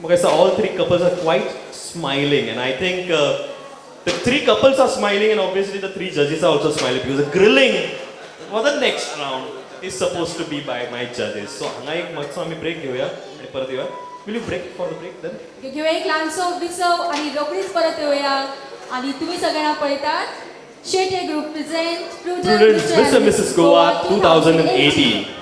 Okay, so all three couples are quite smiling, and I think the three couples are smiling, and obviously the three judges are also smiling because the grilling for the next round is supposed to be by my judges. So हांगा एक मातसो आमी break घेवया आनी परत येवया. Will you break for the break then? घेवया एक ल्हानसो विसव आनी रोखडीच परत येवया आनी तुमी सगळ्यांना पळयतात Shetye group present Prudent Mr. and Mrs. Goa 2018.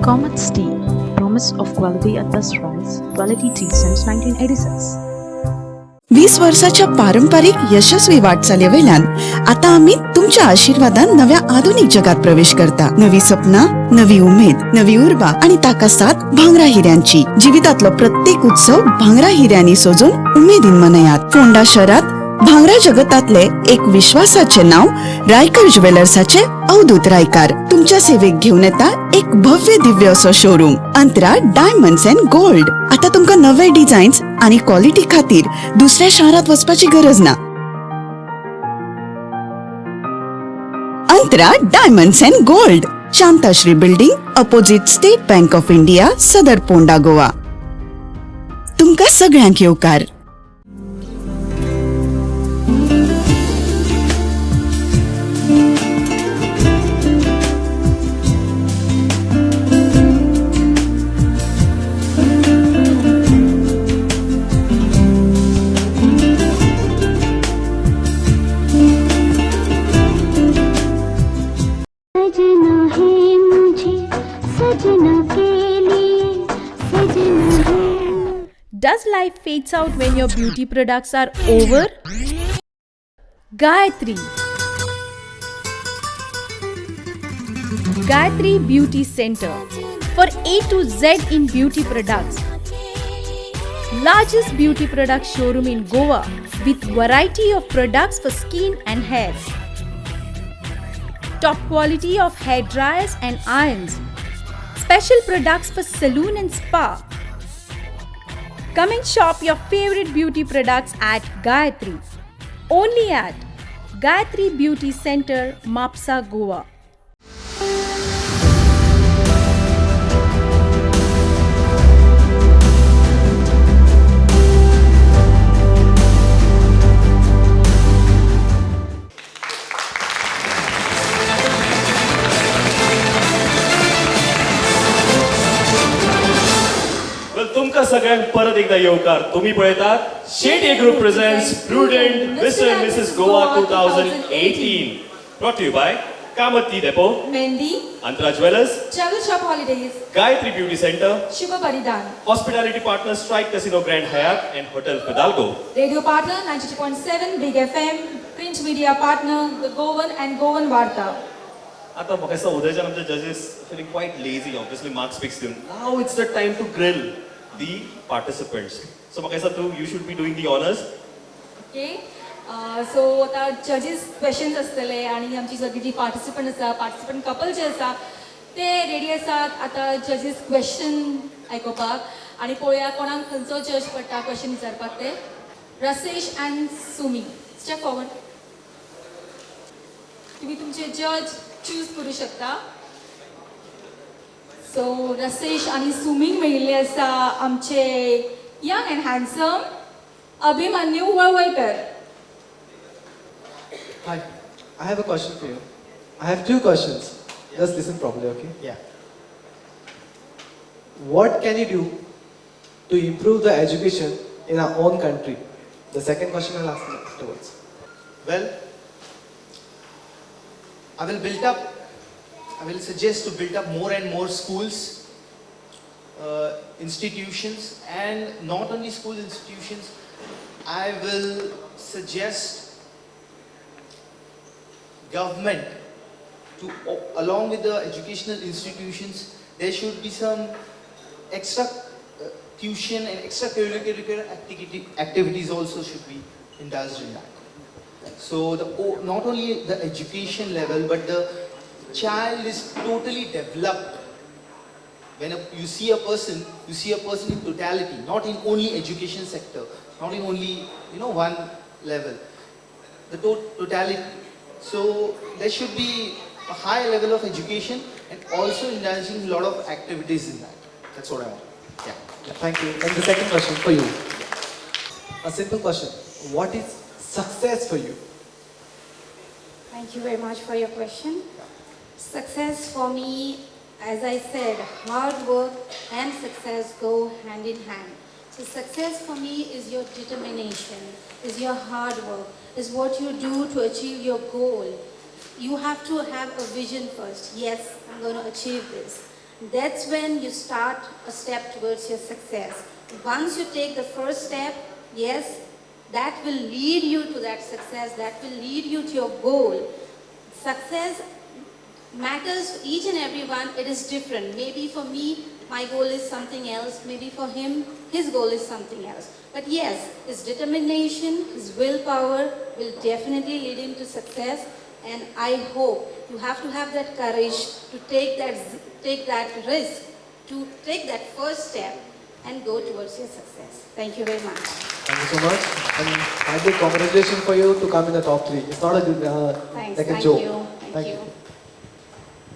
Comets Tea, promise of quality at best price, quality tea since 1986. 20 वर्षाच्या पारंपरिक यशस्वी वाटचालीवेल्यान आता आम्ही तुमच्या आशीर्वादान नव्या आधुनिक जगात प्रवेश करता. नवी सपना, नवी उमेद, नवी उर्बा आणि ताका साथ भांगरा हिऱ्यांची. जिवितातलो प्रत्येक उत्सव भांगरा हिऱ्यांनी सजून उमेदीन मनयात. फोंडा शहरात भांगरा जगतातले एक विश्वासाचे नाव रायकर ज्वेलर्साचे अवधूत रायकार तुमच्या सेवेक घेऊन येता एक भव्य दिव्य असो showroom Antara diamonds and gold. आता तुमका नवे डिझाईन्स आणि क्वालिटी खातीर दुसऱ्या शहरात वचपाची गरज ना. Antara diamonds and gold, Shantashri building, opposite State Bank of India, Sadar Ponda, Goa. तुमका सगळ्यांक येवकार. सजना है मुझे सजना के लिए सजना है. Does life fades out when your beauty products are over? Gayatri. Gayatri Beauty Center for A to Z in beauty products. Largest beauty product showroom in Goa with variety of products for skin and hair. Top quality of hair dryers and irons. Special products for saloon and spa. Come and shop your favorite beauty products at Gayatri. Only at Gayatri Beauty Center, Mapsa, Goa. Well, तुमकां सगळ्यांक परत एकदा येवकार. तुम्ही पळयतात Shetye group presents Prudent Mr and Mrs Goa 2018, brought to you by Kamath tea depot, Mehndi, Antara jewellers, travel shop holidays, Gayatri beauty centre, Shubh Paridhan, hospitality partner Strike Casino Grand Hyatt and Hotel Fidalgo. Radio partner 92.7 Big FM, print media partner the Goan and Goan Varta. आता म्हाका दिसता उदयच्यान आमचे जजीस feeling quite lazy, obviously marks fix दिवन. Now it's the time to grill the participants. So म्हाका दिसता तूं you should be doing the honours. Okay, so आतां जजीस questions आसतले आनी आमची सगळी जी पार्टिसिपंट आसा, पार्टिसिपंट कपल जे आसा ते रेडी आसात आतां जजीस क्वेश्चन आयकुपाक आनी पळोवया कोणाक खंयचो जज पडटा क्वेश्चन विचारपाक ते. Rasesh and Sumi, step forward. तुमी तुमचे जज चूज करू शकता. सो रसेश आनी सुमीक मेळिल्ले आसा आमचे young and handsome Abhimanyu Valvaikar. Hi, I have a question for you. I have two questions. Just listen properly, okay? Yeah. What can you do to improve the education in our own country? The second question I'll ask afterwards. Well, I will build up I will suggest to build up more and more schools, institutions, and not only schools, institutions. I will suggest government to, along with the educational institutions, there should be some extra tuition and extracurricular activities also should be indulged in that. So not only the education level, but the child is totally developed. When you see a person, you see a person in totality, not in only education sector, not in only one level, the totality. So there should be a high level of education and also indulging a lot of activities in that. That's what I want. Yeah. Thank you. And the second question for you. A simple question. What is success for you? Thank you very much for your question. Success for me, as I said, hard work and success go hand in hand. So success for me is your determination, is your hard work, is what you do to achieve your goal. You have to have a vision first. Yes, I'm going to achieve this. That's when you start a step towards your success. Once you take the first step, yes, that will lead you to that success, that will lead you to your goal. Success matters for each and every one. It is different. Maybe for me, my goal is something else. Maybe for him, his goal is something else. But yes, his determination, his willpower will definitely lead him to success. And I hope you have to have that courage to take that risk, to take that first step and go towards your success. Thank you very much. Thank you so much. And my big congratulations for you to come in the top 3. It's not a Thanks. Like a Thank joke. You. Thank you.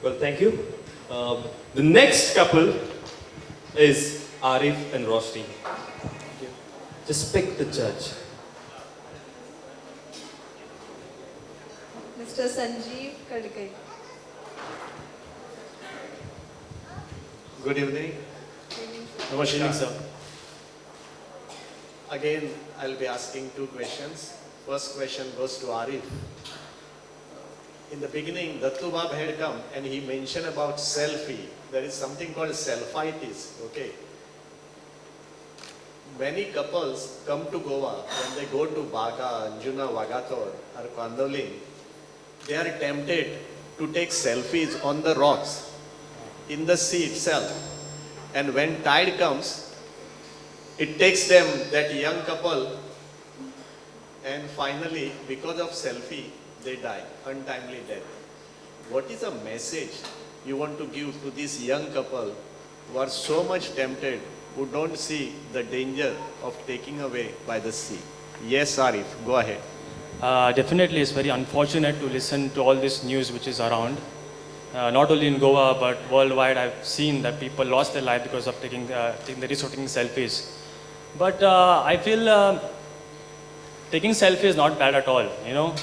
Well, thank you. The next couple is Arif and Roshni. Thank you. Just pick the judge. Mr. Sanjeev Kadkai. Good evening. Good evening, sir. Again, I'll be asking 2 questions. First question goes to Arif. In the beginning, Dattu Bab had come and he mentioned about selfie. There is something called selfitis, okay? Many couples come to Goa when they go to Baga, Anjuna, Vagator or Candolim. They are tempted to take selfies on the rocks in the sea itself. And when tide comes, it takes them, that young couple, and finally, because of selfie, they die, untimely death. What is a message you want to give to this young couple who are so much tempted, who don't see the danger of taking away by the sea? Yes, Arif, go ahead. Definitely, it's very unfortunate to listen to all this news which is around. Not only in Goa, but worldwide, I've seen that people lost their life because of taking the risk of taking selfies. But I feel taking selfies is not bad at all, you know.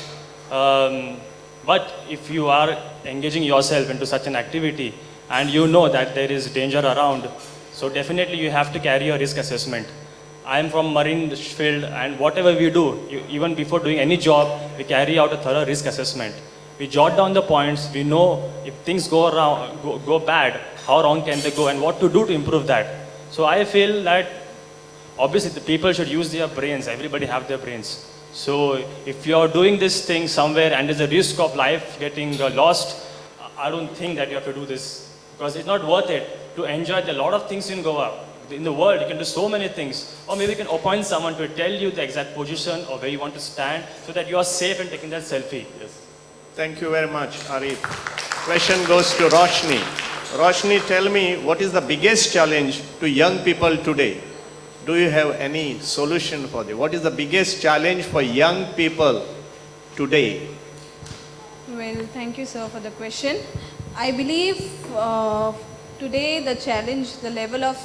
But if you are engaging yourself into such an activity and you know that there is danger around, so definitely you have to carry a risk assessment. I am from marine field, and whatever we do, even before doing any job, we carry out a thorough risk assessment. We jot down the points, we know if things go around, go bad, how wrong can they go and what to do to improve that. So I feel that obviously the people should use their brains, everybody have their brains. So if you are doing this thing somewhere and there's a risk of life getting lost, I don't think that you have to do this, because it's not worth it to enjoy a lot of things in Goa. In the world, you can do so many things. Or maybe you can appoint someone to tell you the exact position or where you want to stand so that you are safe in taking that selfie. Yes. Thank you very much, Arif. Question goes to Roshni. Roshni, tell me, what is the biggest challenge to young people today? Do you have any solution for this? What is the biggest challenge for young people today? Well, thank you, sir, for the question. I believe today the challenge, the level of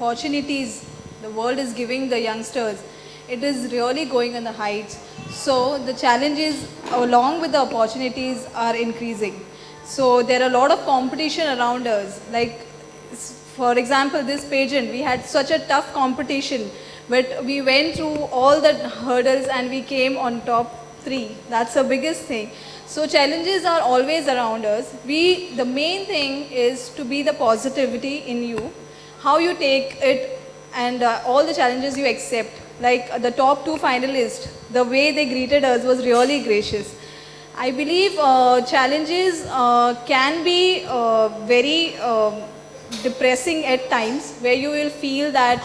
opportunities the world is giving the youngsters, it is really going on the heights. So the challenges along with the opportunities are increasing. So there are a lot of competition around us. Like, for example, this pageant, we had such a tough competition, but we went through all the hurdles and we came on top 3. That's the biggest thing. So challenges are always around us. The main thing is to be the positivity in you, how you take it, and all the challenges you accept. Like the top 2 finalists, the way they greeted us was really gracious. I believe challenges can be very depressing at times, where you will feel that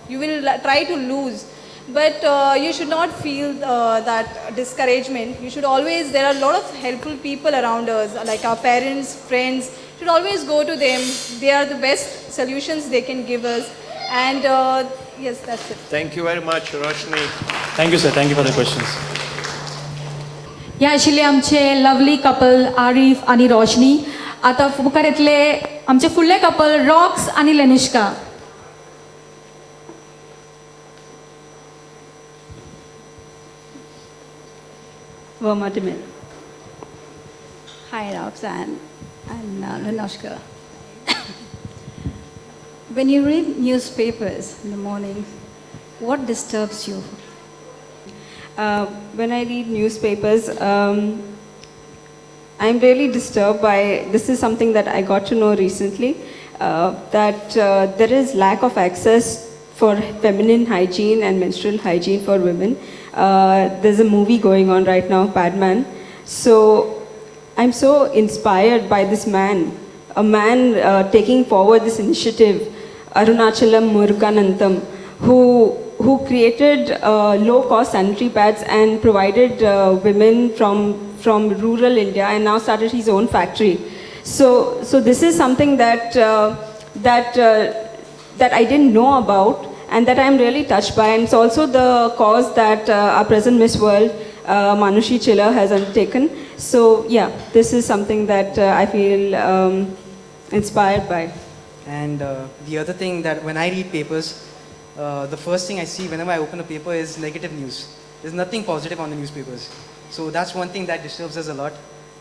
you will try to lose. But you should not feel that discouragement. You should always, there are a lot of helpful people around us, like our parents, friends. You should always go to them. They are the best solutions they can give us. And yes, that's it. Thank you very much, Roshni. Thank you, sir. Thank you for the questions. हे आशिल्ले आमचे lovely कपल आरीफ आनी रोशनी. आतां मुखार येतले आमचे फुडले कपल rocks आनी लेनुश्का. Verma Demil. Hi, Rox and Lenoshka. When you read newspapers in the morning, what disturbs you? When I read newspapers, I'm really disturbed by, this is something that I got to know recently, that there is lack of access for feminine hygiene and menstrual hygiene for women. There's a movie going on right now, Padman. So I'm so inspired by this man, a man taking forward this initiative, Arunachalam Muruganantham, who created low-cost sanitary pads and provided women from rural India, and now started his own factory. So this is something that that I didn't know about, and that I'm really touched by. And it's also the cause that our present Miss World, Manushi Chhillar, has undertaken. So yeah, this is something that I feel inspired by. And the other thing that when I read papers, the first thing I see whenever I open a paper is negative news. There's nothing positive on the newspapers. So that's one thing that disturbs us a lot.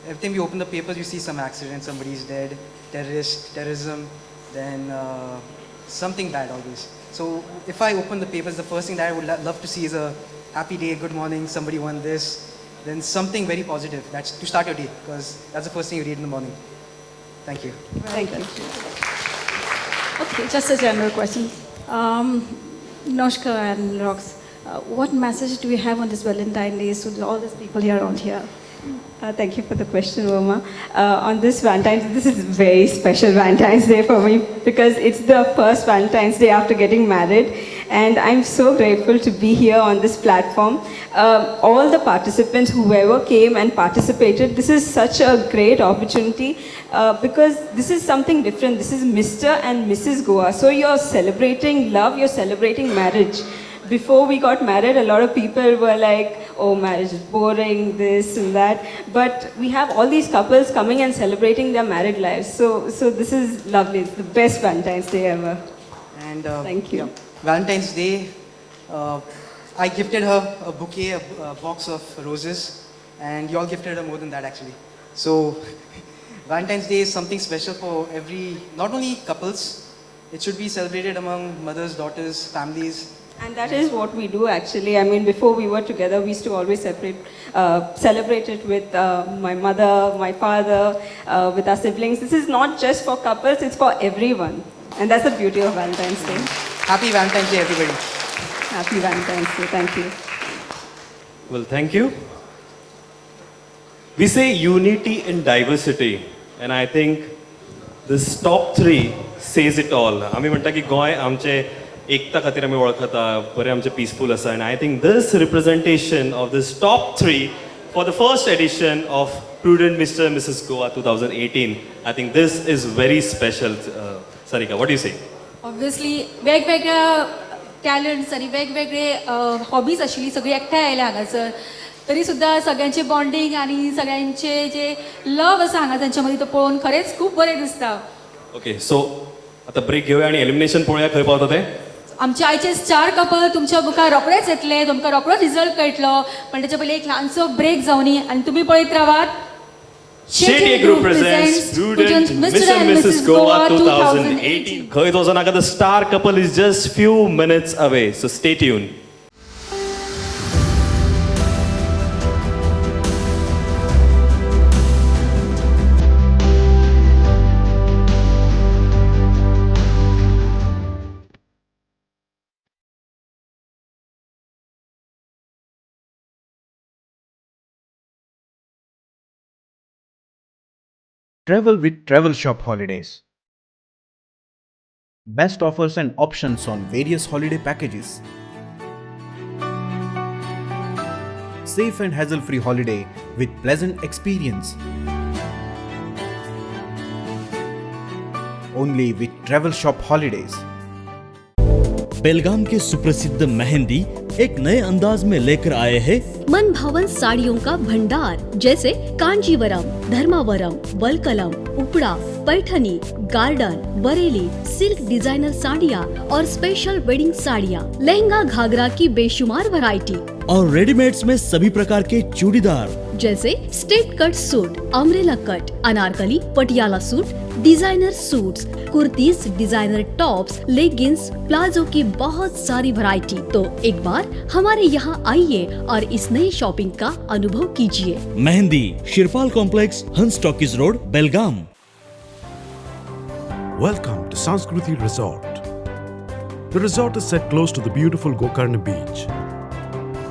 Every time we open the papers, you see some accident, somebody's dead, terrorist, terrorism, then something bad always. So if I open the papers, the first thing that I would love to see is a happy day, good morning, somebody won this, then something very positive. That's to start your day, because that's the first thing you read in the morning. Thank you. Thank you. Okay, just a general question. Noshka and Rox, what message do we have on this Valentine's Day to all these people here around here? Thank you for the question, Verma. On this Valentine's, this is very special Valentine's Day for me, because it's the first Valentine's Day after getting married, and I'm so grateful to be here on this platform. All the participants, whoever came and participated, this is such a great opportunity because this is something different. This is Mr. and Mrs. Goa. So you're celebrating love, you're celebrating marriage. Before we got married, a lot of people were like, oh, marriage is boring, this and that. But we have all these couples coming and celebrating their married lives. So this is lovely. It's the best Valentine's Day ever. And thank you. Yeah. Valentine's Day, I gifted her a bouquet, a box of roses, and you all gifted her more than that, actually. So Valentine's Day is something special for every, not only couples, it should be celebrated among mothers, daughters, families. And that is what we do, actually. I mean, before we were together, we used to always celebrate it with my mother, my father, with our siblings. This is not just for couples, it's for everyone. And that's the beauty of Valentine's Day. Happy Valentine's Day, everybody. Happy Valentine's Day. Thank you. Well, thank you. We say unity in diversity, and I think this top three says it all. आमी म्हणटा की गोंय आमचे एकता खातीर आमी वळखता, बरें आमचें peaceful आसा, and I think this representation of this top three for the first edition of Prudent Mr. and Mrs. Goa 2018, I think this is very special. Sarika, what do you say? Obviously, वेगवेगळ्या टॅलंट्स आनी वेगवेगळे hobbies आशिल्ली सगळी एकठांय आयल्या हांगासर, तरी सुद्दां सगळ्यांचे बॉन्डींग आनी सगळ्यांचे जे लव आसा हांगा तांच्या मदीं तो पळोवन खरेंच खूब बरें दिसता. ओके, सो आतां ब्रेक घेवया आनी एलिमिनेशन पळोवया खंय पावता तें. आमचे आयचे चार कपल तुमच्या मुखार रोखडेच येतले, तुमकां रोखडोच रिजल्ट कळटलो, पण त्याच्या पयलीं एक ल्हानसो ब्रेक जावनी आनी तुमी पळयत रावात. Shetty Group presents Prudent Mr. and Mrs. Goa 2018. खंय वचो नाका, the star couple is just few minutes away, so stay tuned. Travel with Travel Shop Holidays. Best offers and options on various holiday packages. Safe and hassle-free holiday with pleasant experience. Only with Travel Shop Holidays. Belgaum K सुप्रसिद्ध मेहंदी एक नए अंदाज में लेकर आए हैं मन भावन साड़ियों का भंडार, जैसे Kanjeevaram, Dharmavaram, Valkalam, Uppada, Paithani, garden, Bareilly, silk designer साड़ियाँ और स्पेशल वेडिंग साड़ियाँ, लहंगा घाघरा की बेशुमार वैरायटी और रेडीमेड्स में सभी प्रकार के चूड़ीदार, जैसे straight cut suit, umbrella cut, Anarkali, Patiala suit, designer suits, kurtis, designer tops, leggings, palazzo की बहुत सारी वैरायटी। तो एक बार हमारे यहाँ आइए और इस नई शॉपिंग का अनुभव कीजिए। Mehndi, Shirpal complex, Hans talkies road, Belgaum. Welcome to Sanskruti Resort. The resort is set close to the beautiful Gokarna beach.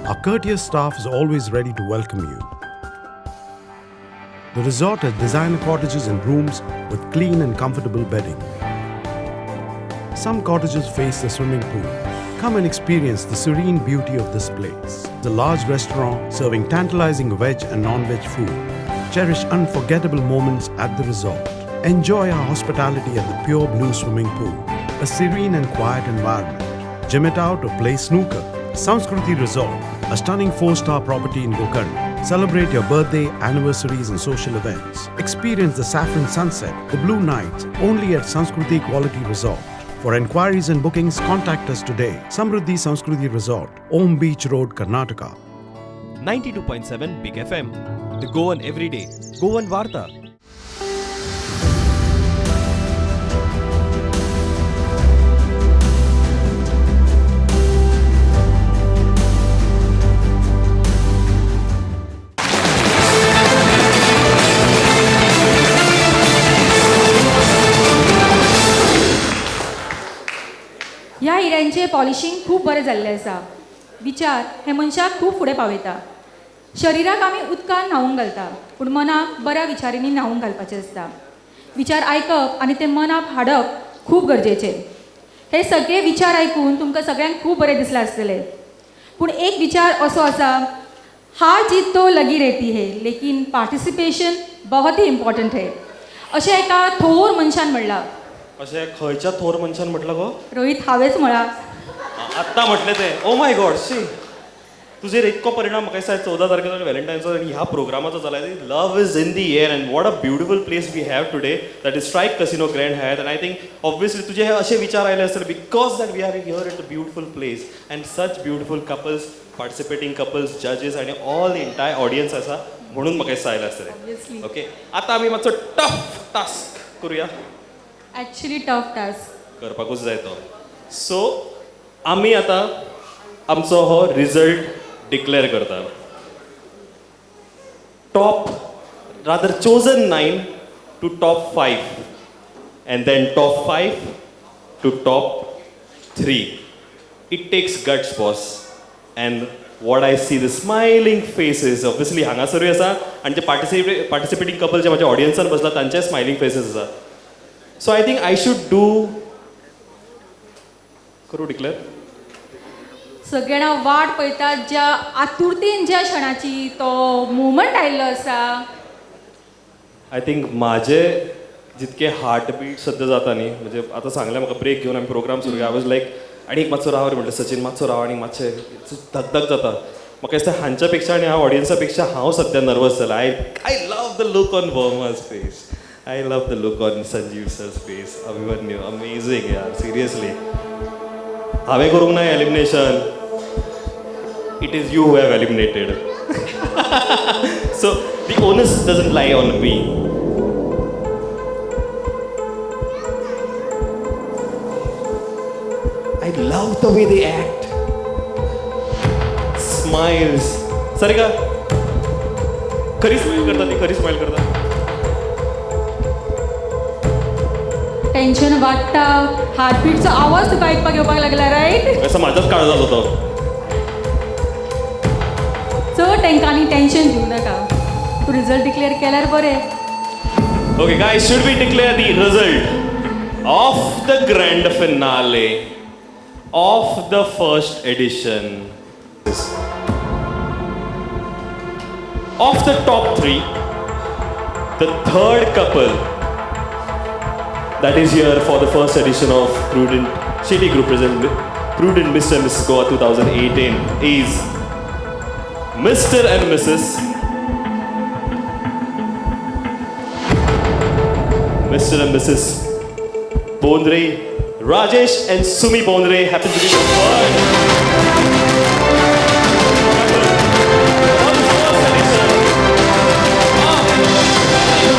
Our courteous staff is always ready to welcome you. The resort has designer cottages and rooms with clean and comfortable bedding. Some cottages face the swimming pool. Come and experience the serene beauty of this place. The large restaurant serving tantalizing veg and non-veg food. Cherish unforgettable moments at the resort. Enjoy our hospitality at the Pure Blue swimming pool, a serene and quiet environment. Gym it out or play snooker. Sanskruti Resort, a stunning 4-star property in Gokarna. Celebrate your birthday, anniversaries and social events. Experience the saffron sunset, the blue nights, only at Sanskruti Quality Resort. For enquiries and bookings, contact us today. Samruddhi Sanskruti Resort, Om Beach Road, Karnataka. 92.7 Big FM, the Goan Everyday, Goan Varta. ह्या हिऱ्यांचें पॉलिशींग खूब बरें जाल्लें आसा. विचार हे मनशाक खूब फुडें पावयता. शरिराक आमी उदकान न्हावूंक घालता, पूण मनाक बऱ्या विचारांनी न्हावूंक घालपाचें आसता. विचार आयकप आनी ते मनाक हाडप खूब गरजेचें. हे सगळे विचार आयकून तुमकां सगळ्यांक खूब बरें दिसलां आसतलें. पूण एक विचार असो आसा, हार जीत तो लगी रहती है, लेकिन पार्टिसिपेशन बहुत ही इम्पॉर्टंट है, अशें एका थोर मनशान म्हणलां. अशें खंयच्या थोर मनशान म्हटलं गो? रोहित, हांवेंच म्हळां. आत्तां म्हटलें तें. ओ my God, शी, तुजेर इतको परिणाम म्हाका दिसता 14 तारखेचो व्हॅलेंटायन्सचो आनी ह्या प्रोग्रामाचो जाला. Love is in the air and what a beautiful place we have today, that is Strike Casino Grand Hyatt. And I think obviously तुजे हे असे विचार आयले आसतले because that we are here at a beautiful place and such beautiful couples, participating couples, जजीस आनी all entire audience आसा, म्हणून म्हाका दिसता आयले आसतले. ओके, आतां आमी मातसो टफ टास्क करुया. एक्चुअली टफ टास्क करपाकूच जाय तो. सो आमी आतां आमचो हो रिजल्ट डिक्लेअर करता. Top, rather chosen 9 to top 5 and then top 5 to top 3. It takes guts, boss. And what I see, the smiling faces, obviously हांगासरूय आसा आनी जे पार्टिसिपेटींग कपल जे म्हाज्या ऑडियन्सान बसला तांचे स्मायलींग फेसीस आसा. So I think I should do करूं declare. सगळ्यांना वाट पळयतात ज्या आतुरतेन ज्या क्षणाची तो मुवमेंट आयिल्लो आसा. I think म्हाजे जितके हार्ट बीट सद्या जाता न्ही, म्हणजे आतां सांगलें म्हाका ब्रेक घेवन आमी प्रोग्राम सुरू. I was like आनी एक मातसो राव रे म्हटलें सचिन, मातसो राव आनी मातशें धगधग जाता. म्हाका दिसता हांच्या पेक्षा आनी ह्या ऑडियन्सा पेक्षा हांव सद्या नर्वस जाला. I love the look on Verma's face. I love the look on Sanjeev sir's face. Abhimanyu, amazing yaar, seriously. हांवें करूंक ना elimination. It is you who have eliminated. So the onus doesn't lie on me. I love the way they act. Smiles. Sarika, खरी smile करता ती, खरी smile करता. Tension वाडटा, हार्टबीटचो आवाज तुका आयकपाक येवपाक लागला, रायट? असो म्हाजोच काळजाचो तो. चड तेंकांनी टेन्शन दिवं नाका. तूं रिजल्ट डिक्लेअर केल्यार बरें. Okay guys, should we declare the result of the grand finale of the first edition? Of the top three, the third couple that is here for the first edition of Prudent Shetty Group present Prudent Mr. and Mrs. Goa 2018 is Mr. and Mrs. Mr. and Mrs. Bondre, Rajesh and Sumi Bondre happen to be the third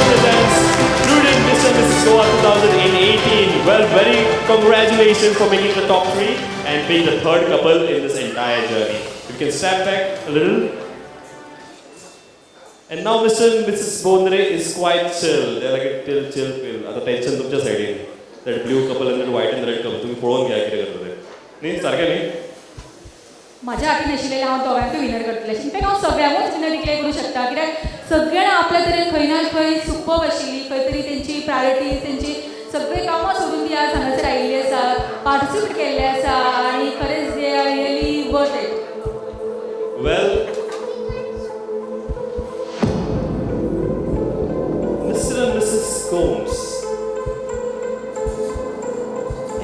presents Prudent Mr. and Mrs. Goa 2018. Well, very congratulations for making the top three and being the third couple in this entire journey. You can step back a little. And now Mr. and Mrs. Bondre is quite chill. They're like a chill pill. आता tension तुमच्या सायडीन. That blue couple and that white and red couple. तुम्ही पळोवन घ्या कितें करता ते. न्ही सारकें न्ही? म्हाज्या हातीन आशिल्लें हांव दोगांकूय विनर करतलें. इनफॅक्ट हांव सगळ्यांकूच विनर डिक्लेअर करूं शकता, कित्याक सगळ्यांना आपल्या तरेन खंय ना खंय सुपर्ब आशिल्ली, खंय तरी तेंची प्रायोरिटीज, तेंची सगळीं कामां सोडून ती आज हांगासर आयिल्ली आसा, पार्टिसिपेट केल्ले आसा आनी खरेंच they are really worth it. Well, Mr. and Mrs. Gomes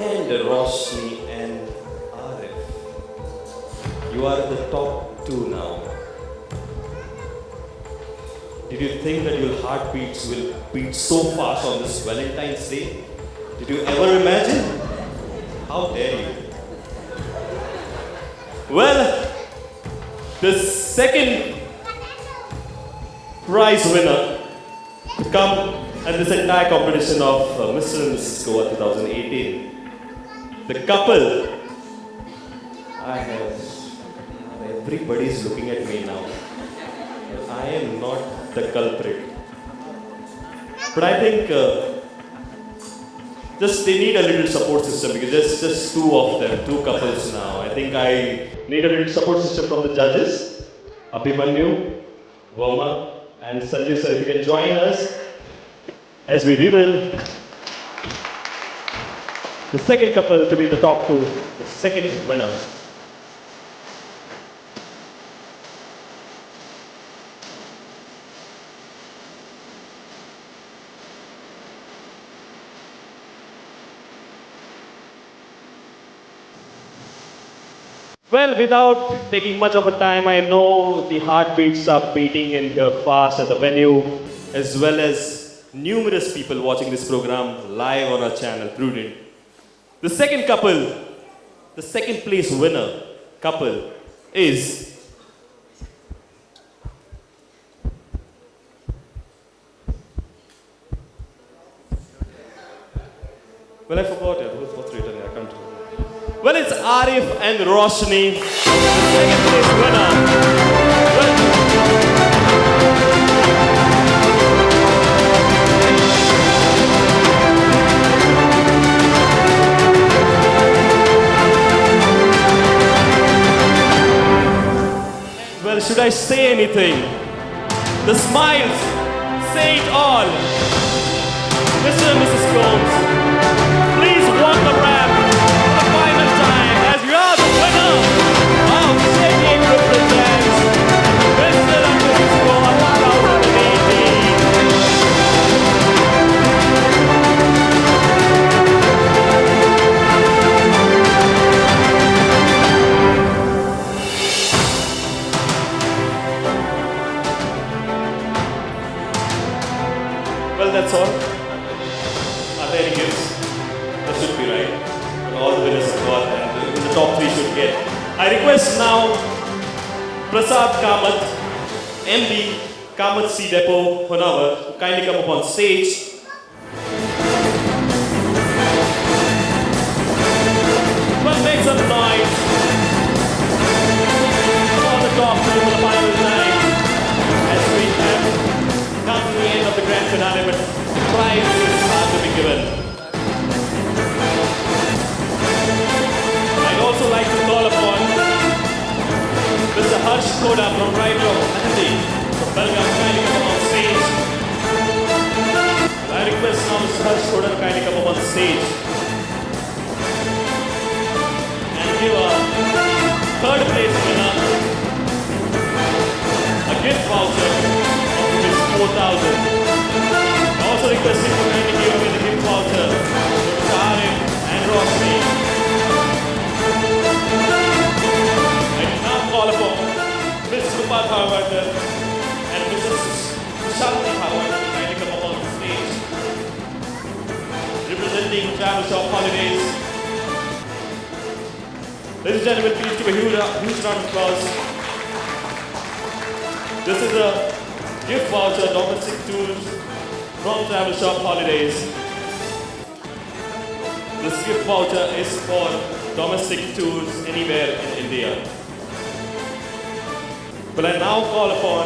and Roshni and Arif, you are the top two now. Did you think that your heartbeats will beat so fast on this Valentine's Day? Did you ever imagine? How dare you? Well, the second prize winner to come at this entire competition of Mr. and Mrs. Goa 2018, the couple, I have, everybody is looking at me now. I am not the culprit. But I think just they need a little support system, because there's just two of them, two couples now. I think I need a little support system from the judges, Abhimanyu, Verma and Sanjeev sir, if you can join us as we reveal the second couple to be the top two, the second winner. Well, without taking much of a time, I know the heartbeats are beating in here fast at the venue, as well as numerous people watching this program live on our channel, Prudent. The second couple, the second place winner couple is well, I forgot it. What's written here? I can't remember. Well, it's Arif and Roshni, the second place winner. Well, should I say anything? The smiles say it all. Mr. and Mrs. Gomes, please walk the ramp for the final time as you are the winner of Shetty Group presents Mr. and Mrs. Goa 2018. Well, that's all. Are there any gifts? There should be, right? But all the winners have got, and the top three should get. I request now Prasad Kamath, MD, Kamath Tea Depot, Honavar, to kindly come up on stage. Well, make some noise for the top three for the final time, as we have come to the end of the grand finale, but prizes are to be given. I'd also like to call upon Mr. Harsh Koda, proprietor of Mehndi from Belgaum, kindly come on stage. stage and give a third place winner a gift voucher of rupees 4,000. I also request him to kindly give away the gift voucher to Arif and Roshni. I now call upon Ms. Rupa Tharwardar and Mrs. Shanti Tharwardar to kindly come up on the stage, representing Travel Shop Holidays. Ladies and gentlemen, please give a huge round of applause. This is a gift voucher, domestic tools from Travel Shop Holidays. This gift voucher is for domestic tours anywhere in India. Well, I now call upon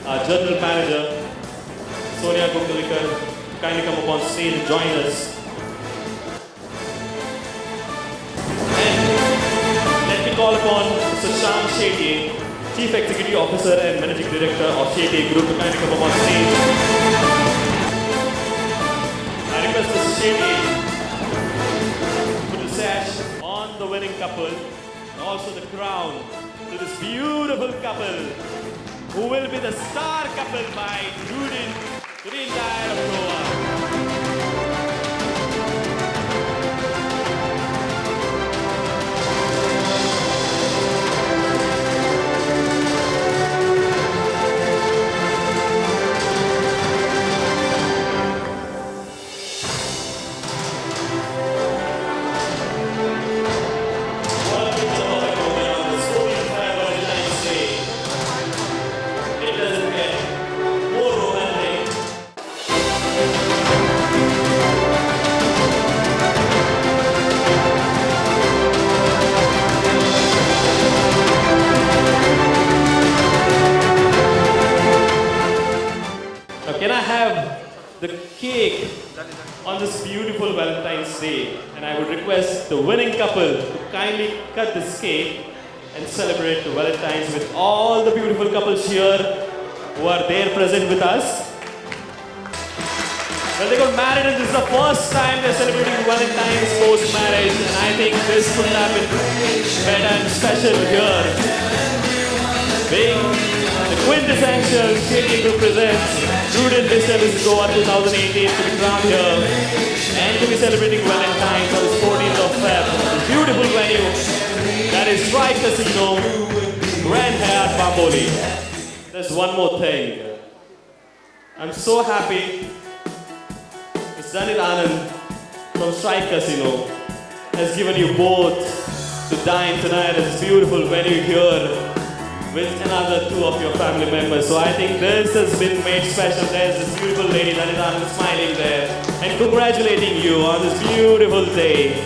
our General Manager, Sonia Gokulikar, to kindly come up on stage and join us. And let me call upon Mr. Sham Shetty, Chief Executive Officer and Managing Director of Shetty Group, to kindly come up on stage. I request Mr. Shetty to put the sash on the winning couple and also the crown to this beautiful couple who will be the star couple by Rudin to the entire of Goa. It doesn't get more romantic. Now, can I have the cake on this beautiful Valentine's Day? And I would request the winning couple to kindly cut this cake and celebrate the Valentine's with all the beautiful couples here who are there present with us. Well, they got married and this is the first time they're celebrating Valentine's post-marriage, and I think this couldn't have been better and special here. Being the quintessential Shetty Group presents Rudin Mr. and Mrs. Goa 2018 to be crowned here and to be celebrating Valentine's on this 14th of Feb. This beautiful venue that is Strike Casino, Grand Hyatt Bambolim. There's one more thing. I'm so happy Mr. Daniel Anand from Strike Casino has given you both to dine tonight at this beautiful venue here with another two of your family members. So I think this has been made special. There's this beautiful lady, Lalita Anand, smiling there and congratulating you on this beautiful day.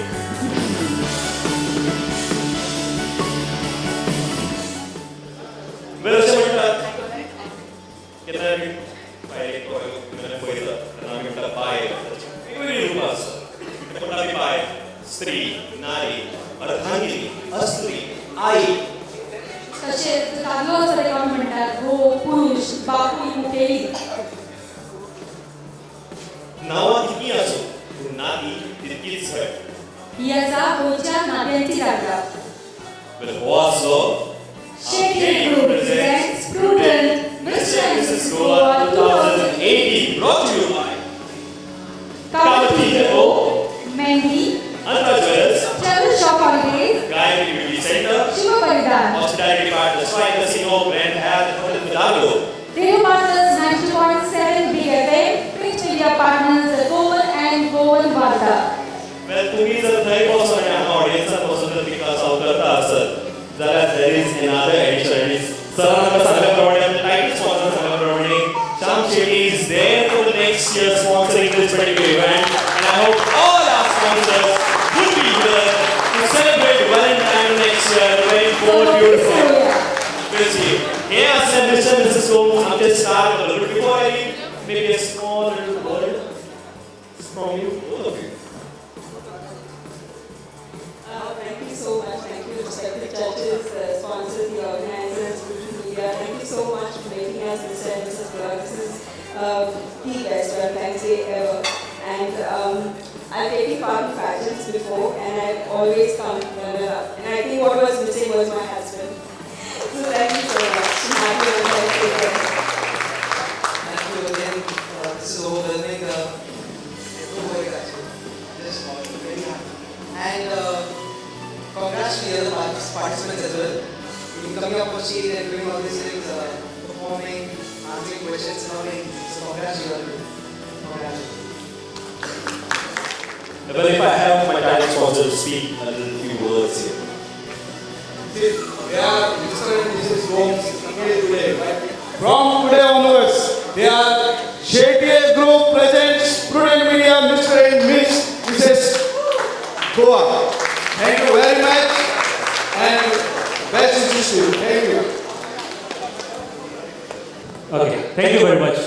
Well, अशें म्हणटात केन्ना आमी बायलेक केन्ना पळयता तेन्ना आमी म्हणटा बायल, वेगवेगळीं रुपां आसतात. म्हणटा आमी बायल, स्त्री, नारी, अर्धांगिनी, अस्त्री, आई. तशेंच दादलो आसा ताका आमी म्हणटात घोव, पुरूश, बापूय, मुखेली. नांवां कितलीं आसूं पूण नाती तितकीच घट. ही आसा गोंयच्या नात्यांची जात्रा. Well, हो आसलो Shetty Group presents Prudent Mr. and Mrs. Goa 2018, brought to you by Kamath Tea Depot, Mehndi, Antara Jewellers, Travel Shop Holidays, Gayatri Beauty Center, Shubha Paridan, Hospitality Partners, Strike Casino, Grand Hyatt, Hotel Fidalgo, Radio Partners 92.7 BFM, Print Media Partners, The Goan and Goan Varta. Well, तुम्ही जर थंय बसून आनी हांगा ऑडियन्सान बसून जर पिकासांव करता आसत जाल्यार there is another edition. आनी सरान आमकां सांगल्या प्रमाणे, आमचे टायटल स्पॉन्सर सांगल्या प्रमाणे, Sham Shetty is there for the next year sponsoring this particular event, and I hope all our sponsors would be here to celebrate Valentine next year. Very more beautiful. We'll see. हे आसले Mr. and Mrs. Gomes, आमचे star couple. But before I leave, maybe a small little word from you, both of you. Thank you so much. Thank you, respected judges, sponsors, the organizers, Rudin Media. Thank you so much for making us Mr. and Mrs. Goa. This is the best Valentine's Day ever. And I've taken part in pageants before and I've always come runner-up. And I think what was missing was my husband. So thank you so much. Happy Valentine's Day. Thank you again. This is overwhelming. Actually. Just very happy. And congrats to the other participants as well. In coming up on stage and doing all these things, performing, answering questions, and all things. So congrats to you all. Congrats. Well, if I have my title sponsor to speak a little few words here. They are Mr. and Mrs. Gomes today. From today onwards, they are Shetye Group presents Prudent Media Mr. and Mrs. Goa. Thank you very much and best wishes to you. Thank you. Okay, thank you very much.